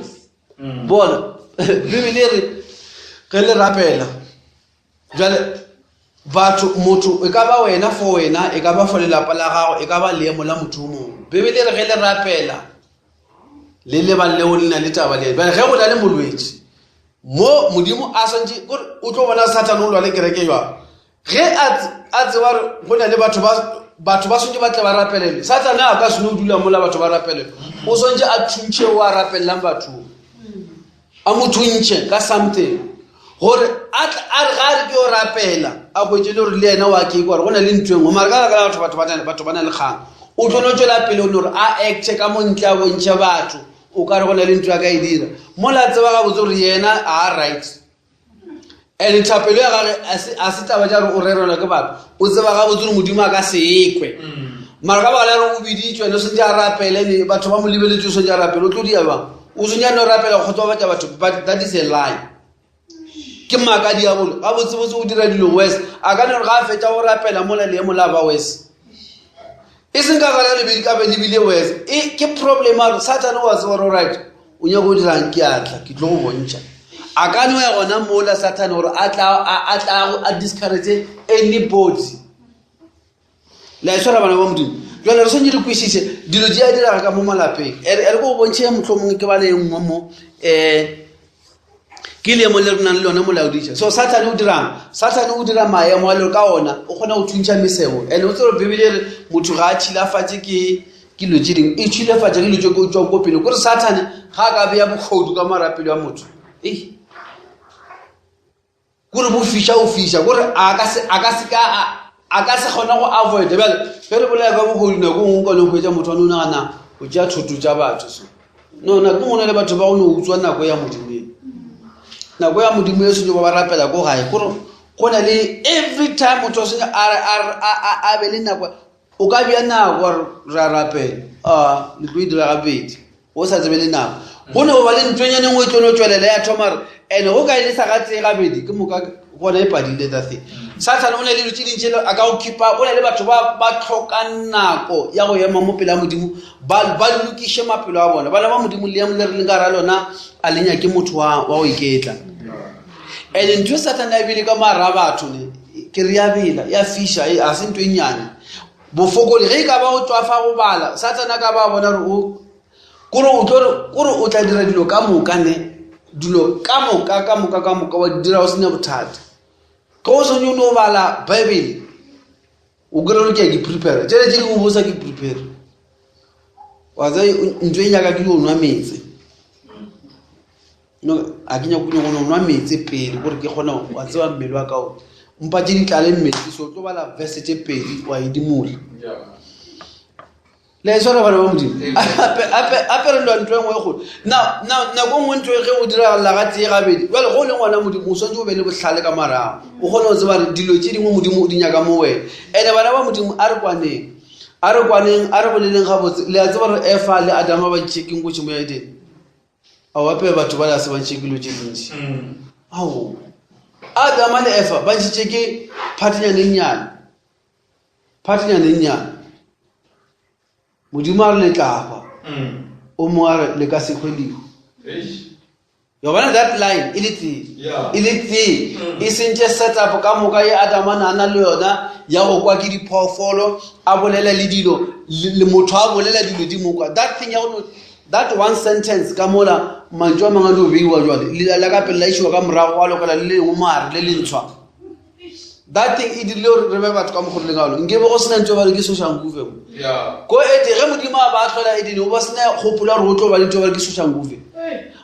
S1: bona Bibele e re ge le rapela jale batho, motho e ka ba wena for wena, e ka ba for lelapa la gago, e ka ba leemo la motho o mongwe. Bibele e re ge le rapela le lebang leo le na le taba le bjale ge go na le molwetši mo Modimo a swantše kore o tlo bona Sathane o lwa le kereke jwang ge a tseba gore go na le batho ba batho ba swantše ba tle ba rapelele. Sathane a ka seno o dula mola batho ba rapelele, o swantše a thuntšhe o a rapelelang batho, a mo thuntšhe ka something gore a re ga a re ke yo rapela a hwetse le gore le yena wa ke gore go na le ntho e nngwe. Mara ka baka la batho batho ba na le kgang, o tlo no tswela pele o ne gore a acte ka mo ntle a bontšhe batho o ka re go na le ntho ya ka e dira mola a tseba gabotse gore yena a right. And thapelo ya gage a se taba tša gore o rerelwa ke batho, o tseba gabotse gore Modimo a ka se ekwe. Mara ka baka la gore o biditswe ene o sentse a rapele, ne batho ba mo lebeletse, o sentse a rapele, o tlo dia bang? O sentse a no rapela go kgotsofatša batho, but that is a lie, ke maaka diabolo. Gabotsebotse o dira dilo wes a ka ne gore ga a fetša go rapela mola leemo la ba wes e seng ka gala lebedi ka be lebile wes e ke problem a gore Sathane wa tseba gore right o nyaka go dirang, ke atla ke tlo go bontšha. A ka no ya gona mola Sathane gore a tla a discourage anybody. Le a e tshwara bana ba Modimo? Jale re swantse re kwešiše dilo tše a diraga ka mo malapeng. E re ko go bontšhe motlho mongwe ke ba le nngwe mo um ke leemo le re nang le lone molaodiša. So Sathane o dirang? Sathane o dira maemo a le ka ona o kgona go thuntšha mesebo. And o tsere Bibele e re motho ga a tšhilafatše ke dilo tše dingwe, e tšhilafatša ke dilo tše ko tswang ko pele. Kore Sathane ga a ka beya bogodu ka marapelo ya motho, ei kore bo fiša, o fiša kore a ka se a ka se ka a ka se kgone go avoid. Bjale ge re bolaya ka bogodu, nako nngwe ka no hwetša motho a no nagana go tšea thoto tša batho. So no nako nngwe le batho ba go no utswa nako ya Modimo e nako ya Modimo e sentse ba ba rapela ko gae, kore go na le every time motho a sentse a be le nako. O ka bea nako wa re a rapela, a le tlo e dira gabedi o sa tsebe le nako go ne go ba le ntwenyane nngwe e tlo no tswelela ya thoma re and go ka e le sa ga tsee gabedi ke moka gona e padile that thing. Sathane o ne le dilo tše dintši a ka go khipa. O na le batho ba ba tlhokang nako ya go ema mo pele ya Modimo ba lokiše maphelo a bona. Bana ba Modimo, leemo le re leng ka gara lona a le nyake motho wa go iketla. And ntho e Sathane a ebile ka mara batho ne ke re ya bela ya fiša, a se ntho e nnyane. Bofokodi ge e ka ba go tšwafa go bala, Sathane a ka ba a bona gore o kore o tlo re kore o tla dira dilo ka moka ne dilo ka moka ka moka ka moka wa di dira o sena bothata. Ge o swanetše o no bala Bible o kry gore ke a ke prepare tšele tše dingwe bo sa ke prepare wa tseba ntho e nyaka ke yo nwa meetse no a ke nyako go no nwa meetse pele gore ke kgone wa tseba mmele wa ka o mpa tše di tlale metsi so o tlo bala verse tše pedi wa edimola le e swara bana ba modimo ape re lwa ntho e nngwe e kgolo nako nngwe ntho e ge o diragalela ga tee gabedi jale go o le ngwana modimo o swanetse o be le bohlale ka morago o kgone go tseba re dilo tše dingwe modimo o di nyaka mo wena ande bana ba modimo a re kwaneng a re kwaneng a re boleleng gabotse le a tseba gore efa le adama ba ntšhekeng ko tšhimo ya edene ao ape batho ba le a se ba ntšhe dilo tše dintši mm. ao adama le efa ba ntšhitše ke phathinyane nnyane phathinyane nnyane modimo a re le tla hwa mm. o mongwe a re le ka se hwe lehu ya bona that line e le tee e le tee mm. e sentše setup ka moka ye adama na na le yona ya go kwa ke diphoofolo a bolela le dilo le motho a bolela dilo di mokwa that thing ya go that one sentence ka mola mantšu a mangwe a dio beiwa jale la ka pele la išiwa ka morago wa lokela le lengwe moare le lentshwa that thing e dirile gore re be batho ka mokgolo le kalo nke be go sena ntho ba re ke soshanguve mo ko ete ge modimo a ba tlhola edene o ba sena kgopolo ya gore go tlo ba le ntho ba re ke soshanguve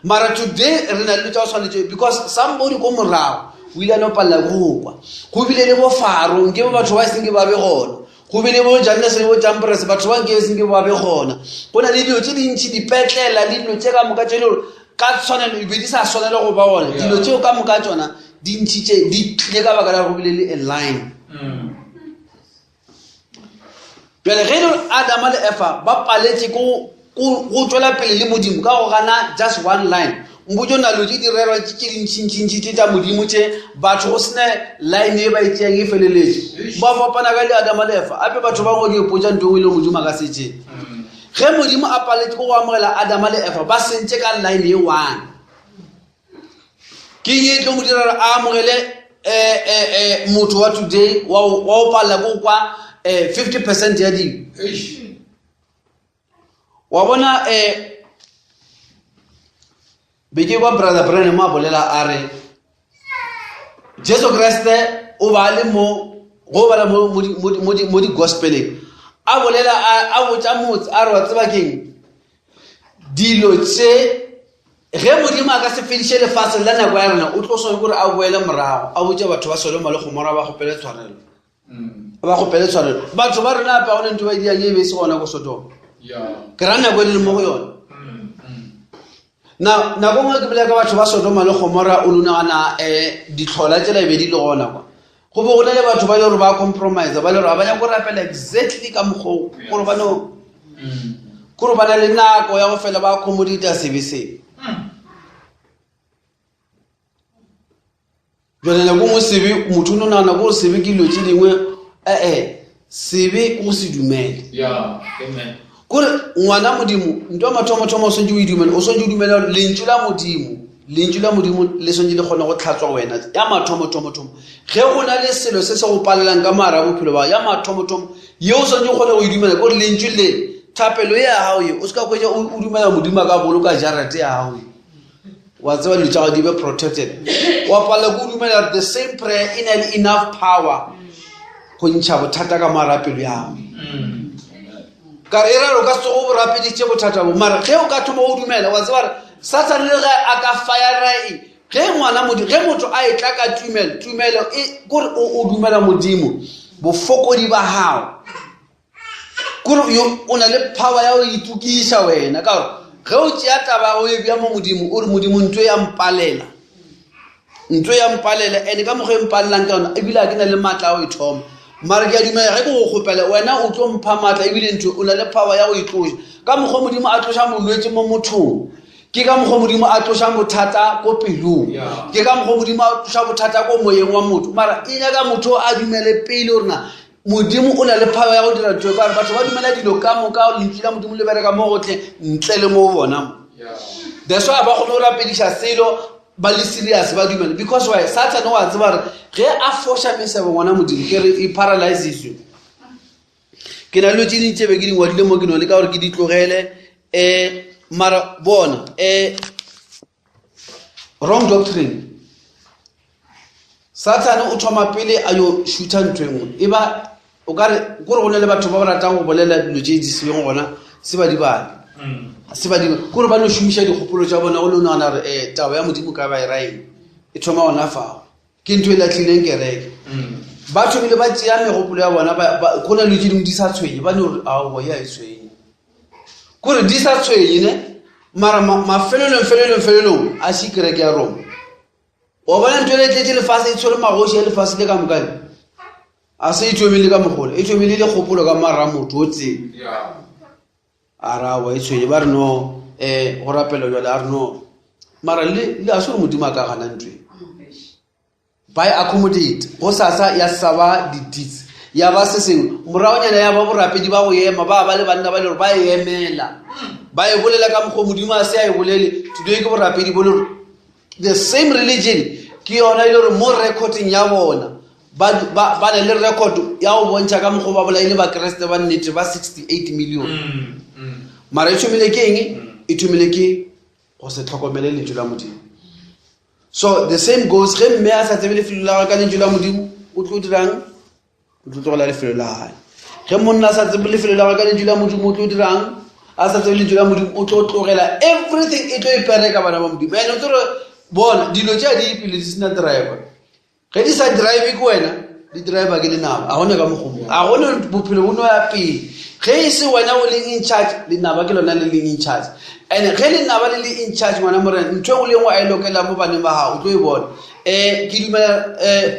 S1: mara today re na le tsa go tshwanetse because somebody ko morago o ile a no palela ke go kwa go bile le bo faro nke be batho ba seng ke ba be gona go bile bo jannes le bo jampress batho ba nke seng ke ba be gona go na le dilo tse dintšhi dipetlela le dilo tse ka moka tse le gore ka tshwanelo e be di sa swanele go ba gona dilo tseo ka moka tsona di ntšhitše di tlile ka baka la go bile le a line mm. bjale ge e le adama le efa ba paletše ko go tšwela pele le modimo ka go gana just one line mpotso na lo tše di rerwa tše dintšintšintši tše tša modimo tše batho go sene line e ba e tšeang e feleletše ba fapana ka le adama le efa ape batho ba ngwe di ipotša ntho engwe e le modimo a ka se tšee mm. Ge Modimo a paletše go amogela Adama le Efa ba sentše ka line ye one, ke eng e tlo mo dira gore a amogele eh, eh, eh, motho wa today wa go palela ko kwa 50 percent ya dilo? Wa bona um be ke kwa brother Branham a bolela a re Jesu Kriste o ba le mo go bala mo mo di-gospeleng a bolela a botša motse a re wa tseba keng dilo tše ge modimo a ka se fediše lefase la nako ya rena o tlo swane kore a boele morago a botše batho ba sodoma le gomora ba kgopele tshwarelo mm. ba kgopele tshwarelo batho ba rena apa gone ntho ba e diang e be e se gona ko sodoma ke ra nako e le le mo go yone mm, mm. Na nako nngwe ke bolela ka batho ba Sodoma le Gomora o no nagana um ditlhola tsela e be di le gona kwa go be go na le batho ba le gore ba compromise ba le gore ga ba nyako go rapela exactly ka mokgwa gore ba no gore ba na le nako ya go fela ba accommodata sebe se Jale nako nngwe sebe motho o no nagana gore sebe ke dilo tše dingwe ee sebe ke go se dumele kore ngwana modimo nto ya mathomothomo o swantse o e dumele o swantse o dumele gore lentšu la modimo lentšu la modimo le swantse le kgone go tlhatswa wena ya mathomothomo-thomo ge go na le selo se se go palelang ka moara bophelo ba ya mathomothomo ye o swantse o kgone go e dumela ke gore lentšu le thapelo ye ya gago ye o se ka kgwetsa o dumela modimo a ka boloka jarete ya gago ye wa tseba dilo tša gago di be protected wa palela ko dumela the same prayer e na le enough power go ntšha bothata ka moara pelo ya gago ka re e rare o ka se tsogo borapeditše bothata bo mara ge o ka thoma go dumela wa tseba re satane le ge a ka fire eng ge ngwana modimo ge motho a e tla ka tumelo tumelo e kore o dumela modimo bofokodi ba gago kore yo o na le power ya go itokiša wena ka gore ge o tšea taba o e bja mo modimo o re modimo ntho ya mpalela ntho ya mpalela and ka mokgwa e mpalelang ka yona ebile ga ke na le maatla a go e thoma mara ke a dumela ge ke go kgopela wena o tlo mpha maatla ebile ntho o na le power ya go e tloša ka mokgwa modimo a tloša molwetse mo mothong ke ka mokgwa modimo a tlošang bothata ko pelong ke ka mokgwa modimo a tloša bothata ko moyeng wa motho mara e nyaka motho a dumele pele gorena Modimo o na le power ya go dira ntho ka gore batho ba dumela dilo ka moka lentšu la Modimo le bereka mo gotlhe ntle le mo bona mo. That's why ba kgone go rapediša selo ba le serious ba dumela because why Satan wa tseba gore ge a foša mesebo ngwana Modimo ke re e paralyzes you. Ke na le dilo tše dintši tše be ke di ngwadile mo ke no leka gore ke di tlogele um mara bona um wrong doctrine sathane o thoma pele a yo šutha ntho e nngwe e ba o ka re kore go na le batho ba ba ratang go bolela dilo tše di seng gona se ba di bale mm. se ba di kore ba no šomiša dikgopolo tša bona go no nagana gore um taba ya modimo ka ba e raeng e thoma gona fao ke ntho e latlhileng kereke mm. ba thomile ba tšea megopolo ya bona go na le tše dingwe di sa tshwenye ba no re aowa ya e tshwenye kore di sa tshwenye ne mara mafelelong felelong felelong a se kereke ya roma wa bona ntho e tletse lefase e tshwere magoši ya lefase le ka mokane a se e thomile ka mogolo e thomile le kgopolo ka mara motho o tsee a ra wa e tshwenye ba re no um go rapela jale a re no mara le a se gore modimo a ka gana ntho e ba e accommodate go sasa ya sa ba di-deeds ya ba se sengwe moragonyana ya ba borapedi ba go ema ba ba le banna ba le gore ba e emela ba e bolela ka mokgwa modimo a se a e bolele today ke borapedi bo le gore the same religion ke yona e le gore mo recording ya bona ba ba na le record ya go bontšha ka mokgwa ba bolaile bakeresete ba nnete ba 68 million mm, mm. mara e thomile ke eng mm. e thomile ke go se tlhokomele lentšu la modimo so the same goes ge mme a sa tsebe lefelo la gagwe ka lentšu la modimo o tlo dirang o tlo tlogela lefelo la gage ge monna a sa tsebe lefelo la gagwe ka lentšu la modimo o tlo dirang a sa tsebe lentšu la modimo o tlo tlogela everything e tlo ipereka bana ba modimo and o tsere bona dilo tše a di ipele di sena driver ge di sa drive ke wena di driver ke lenaba a gone ka mogomo a gone bophelo bo no ya pele ge e se wena o leng in charge lenaba ke lona le leng in charge and ge lenaba le le in charge ngwana morena ntho e go lengwe a e lokela mo baneng ba gago o tlo e bona um ke dumela um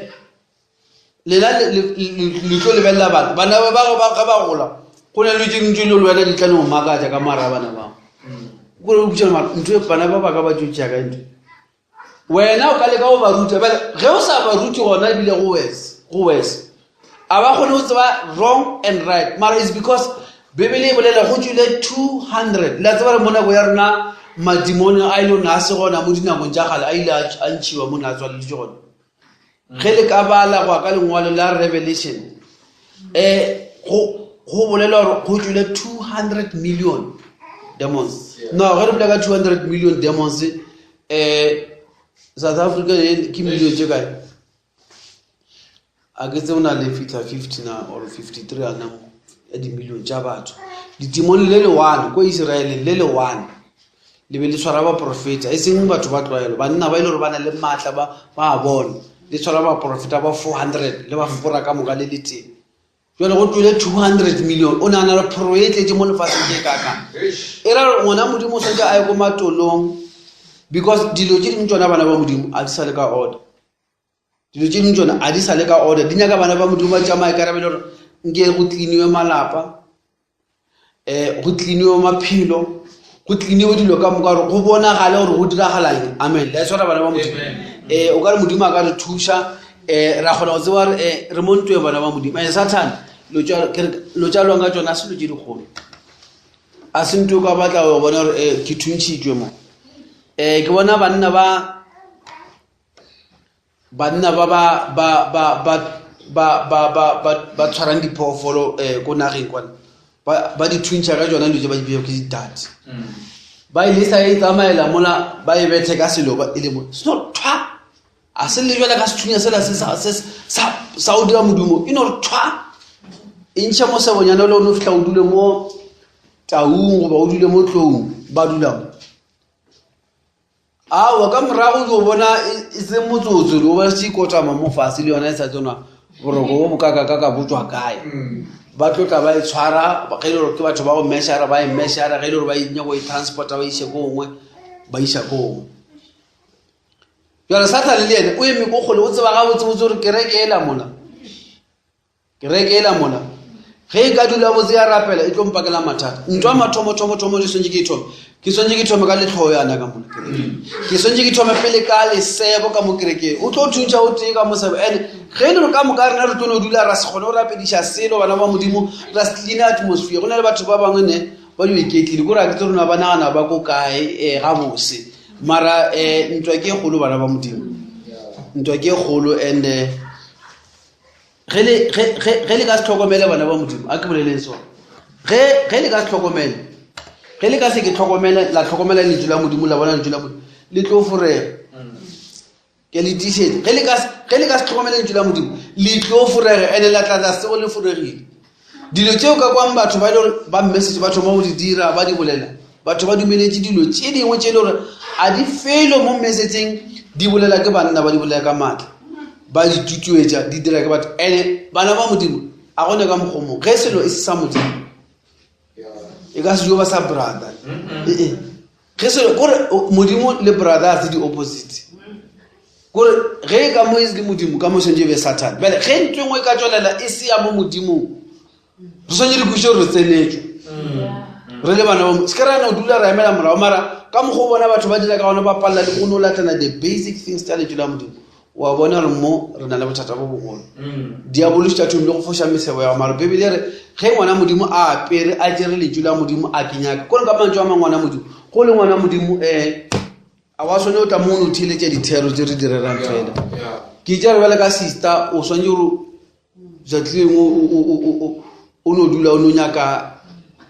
S1: lena le tlo lebelela bana bana ba ba ga ba gola go na le tse dintsi le le wena di tla no makatša ka mara bana bao kore o botša mara ntho e bana ba ba ka ba tso tšea ka ntho wena o ka leka go ba ruta bjale ge o sa ba rute gona ebile go wes go wes a ba kgone go tseba wrong and right mara is because bibele e bolela go tswile 200 la tseba re mo nako ya rena madimone a ile ne a se gona mo dinakong tša gale a ile a ntšhiwa mo ne a tswaleletše gona ge le ka bala go ya ka lengwalo la revelation um go bolela gore go tswile 200 million demons no ge re bolela ka 200 million demons um south africa ke million tše kae a ke tse o na le fitlha 50 na or 53 a na ya dimilion tša batho ditimone le le one ko israele le le one le be le tshwara baporofeta e seng batho ba tlwaelo banna ba e le gore ba na le maatla ba ba bona le tshwara baporofeta ba 400 le ba fora ka moka le le teng jale go tswile 200 million o nagana re phoro e tletse mo lefatsheng ke kakang e ra gore ngwana modimo o tshwanetse a ye ko matolong because dilo tse dingwe tsona bana ba modimo a di sa le ka order dilo tse dingwe tsone a di sa le ka order di nyaka bana ba modimo ba tša maikarabelo gore nke go tliniwe malapa um go tliniwe maphelo go tliniwe dilo ka moka gore go bonagale gore go diragalang amen la tshwara bana ba modimo um o ka re modimo a ka re thuša um ra kgona go tseba gore um re mo ntweng bana ba modimo and satan lo tša lwang ka tsone a se lo tše dikgolo a se nto ka batla go bona gore um ke thuntšhitšwe mo um ke bona banna ba banna ba ba ba ba ba ba ba ba ba ba tshwarang diphoofolo um ko nageng kwana ba ba di thuntšha ka tsona dilo tse ba di bitsa ke di-dart mm. ba e lesa e tsamaela mola ba e bethe ka selo ba e le mo seno thwa a se le jale ka sethunya sela se sa o dira modumo e no re thwa e ntšhe mo sebonyana le o ne o fitlha o dule mo taung goba o dule mo tlong ba dula mo aowa ka morago ke o bona e, e se motsotso o ba se ikotama mo fase le yona e sa tsona boroko bo bokakakaka bo tswa kae mm. ba tlo tla ba e tshwara ge e le gore ke batho ba go measure ba e measure ge e le gore ba e nyako e transporta ba ise ko gongwe ba isa ko gongwe jale sathane le ene o eme ko kgole o tseba gabotsebotse gore kereke ela mola Kereke ela mola ge e ka dula botse ya rapela e tlo mpakela mathata ntwa mathomothomo-thomo ke swantse ke e thome ke swantse ke thome ka letlhogo yana ka mola kerekeng ke swantse ke thome pele ka lesebo ka mo kerekeng o tlo thuntšha o tee ka mosebo and ge e le gore ka moka rena re tlo no dula ra se kgone go rapediša selo bana ba modimo ra se clean atmosphere go na le batho ba bangwe ne ba di iketlile kore a ke tse rona ba nagana ba ko kae um gabose mara um ntwa ke e kgolo bana ba modimo ntwa ke e kgolo and eh, Ge le, ge, ge, ge le ka se hlokomele bana ba Modimo, a ke boleleng sona. Ge, ge le ka se hlokomele, ge le ka se ke hlokomele, la hlokomela lentšu la Modimo, la bona lentšu la Modimo, le tlo forega. Ke le tiišetša. Ge le ka, ge le ka se hlokomele lentšu la Modimo, le tlo forega, ene la tla la sego le foregile. Dilo tšeo ka kwang batho ba e le gore ba message ba thoma go di dira, ba di bolela, batho ba dumeletše dilo tše dingwe tše e le gore a di felo mo messageng, di bolela ke banna, ba di bolela ka maatla, ba di tutuetša, di dira ke batho. Ene bana ba Modimo a gone ka mokgwa mongwe, ge selo e se sa Modimo e ka se jo ba sa brother. Ee, ge selo kore Modimo le brother a se di opposite, kore ge e ka mo e le Modimo ka mo swantse e be Satan. Bjale ge ntho e nngwe e ka tswelela e se ya mo Modimong, re swantse re kwešiše gore re tsenetšwe re le bana ba se ke ra no dula ra emela morago. Mara ka mokgwa o bona batho ba dira ka gona, ba palela le go no latela the basic things tša lentšu la Modimo, wa bona gore mo re na le bothata bo bogolo. Diabolo šetše a thomile go foša mesebo ya gago. Mara Bibele e re ge ngwana Modimo a apere a tšere lentšu la Modimo a ke nyaka kore ka mantšu a mang ngwana Modimo go le ngwana Modimo um a wa swane o tla mo o no theeletša dithero tse re di rerang fela. Ke tša re bjale ka sister o swanetše gore tšatši lengwe o no dula o no nyaka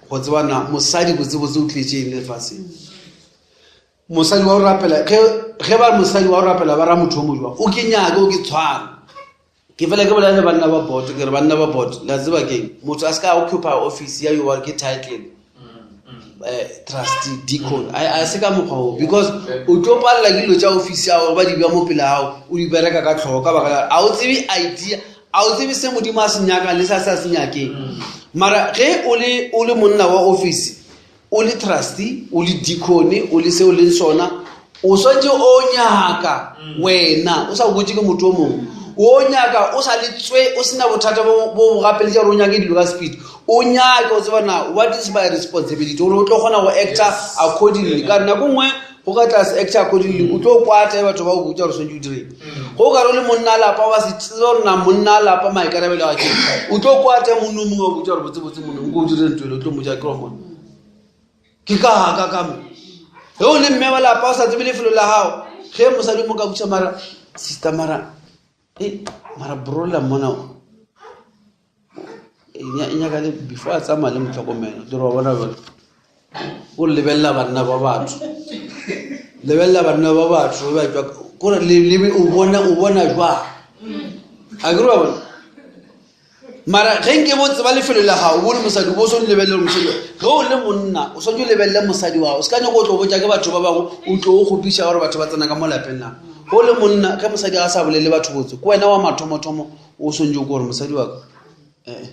S1: go tseba na mosadi botsebotse o tletše eng lefaseng. Mosadi wa go rapela, ge ge ba re mosadi wa go rapela ba ra motho o mo jwang, o ke nyake o ke tshware. Ke fela ke bolela le banna ba board, ke re banna ba board, la tseba keng, motho a se ka occupy office ya yo wa ke title trustee, deacon, a se ka mokgwa o, because o tlo palela ke dilo tša office ya gago ba di bja mo pele gago, o di bereka ka tlhogo ka baka la a o tsebe idea, a o tsebe se Modimo a se nyakang le sa se a se nyakeng. Mara ge o le o le monna wa office, o le trustee, o le deacon, o le seo leng sona, o swantse o nyaka wena o sa botse ke motho o mongwe, o nyaka o sa le tswe, o sena bothata bo bo gapeletša gore o nyake dilo ka speed, o nyake o tseba na what is my responsibility, gore o tlo kgona go acta accordingly. Ka re nako nngwe go ka tlase acta accordingly, o tlo kwata batho ba o botsa gore swantse o direng. Go ka re o le monna a lapa, wa se tsebe gore na monna a lapa maikarabelo a ke, o tlo kwata monna o mongwe wa botsa gore botsebotse monna nko o dire ntho ele, o tlo mmotsa ke wa monna ke ka ka ka mo. Ge o le mme wa lapa o sa tsebe lefelo la gago, ge mosadi o mo ka botsa mara sister mara e mara brola mona e nyaka le before a tsamaya le motlhokomelo dira wa bona jale o lebelela banna ba batho, lebelela banna ba batho ba tswa kore le o bona, o bona jwang a ke re wa bona. Mara ge nke bo tseba lefelo la gago, o bone mosadi, o bo sone lebelele mosadi. Ge o le monna o swanetse o lebelele mosadi wa gago, o se ka nyako o tlo botša ke batho ba bangwe, o tlo o kgopiša gore batho ba tsena ka mo lapeng la gago. O le monna ge mosadi ga sa bolele batho botse, ke wena wa mathomothomo o swanetse o ko gore mosadi wa ka ee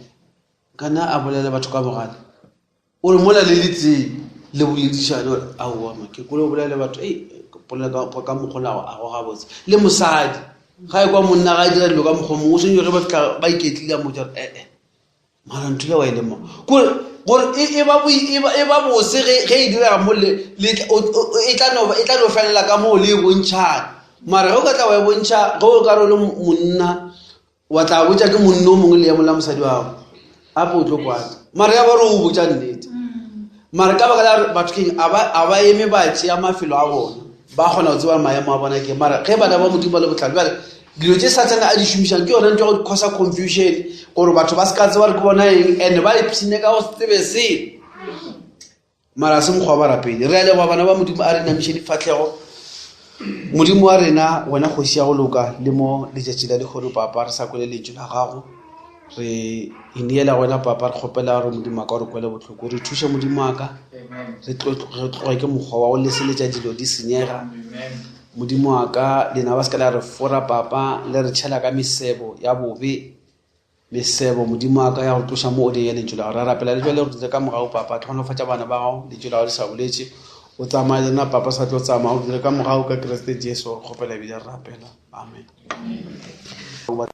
S1: kana a bolele batho ka bogale, o re mola le le tsee le boledišane gore aowa ma ke kole o bolela le batho ei polela ka mokgwa a go gabotse. Le mosadi ga e kwa monna ga a dira dilo ka mokgwa mongwe, o swanetse ge ba fitlha ba iketlile a motsa gore ee mara ntho le wa e le mo kore gore e ba e ba bose ge e direga mo le e tla no e tla no felela ka moo le e bontšhane. Mara ge o ka tla wa e bontšha ge o ka re o le monna wa tla botša ke monna o mongwe le emo la mosadi wa gago ape o tlo kwata, mara ya ba re o botša nnete. Mara ka baka la gore batho keng a ba eme ba tšea mafelo a bona, ba kgona go tseba maemo a bona ke. Mara ge bana ba Modimo ba le botlhale, bjale dilo tše Sathane a di šomišang ke yona ntho ya go causa confusion gore batho ba se ka tseba gore ke bona eng, and ba ipshine ka go se tsebe selo. Mara se mokgwa wa barapedi. Re a leboga bana ba Modimo, a re namiše difahlego. Modimo wa rena, wena kgoši ya go loka, le mo letšatši la lehono Papa re sa kwele lentšu la gago, re ineela go wena Papa, re kgopela gore Modimo wa ka o re kwele bohloko, re thuše Modimo wa ka, re tloge ke mokgwa wa go leseletša dilo di senyega. Modimo wa ka, lena ba se ka la re fora Papa, le re tšhela ka mesebo ya bobe, mesebo Modimo wa ka ya go tloša mo odeng ya lentšu la gago. Re rapela le jale gore dire ka morago Papa, tlhogonofatša bana ba gago, lentšu la gago le sa boletše, o tsamaye le rena Papa, sa tlo tsamaya, o dire ka morago ka Kriste Jesu, re kgopela ebile re rapela, amen.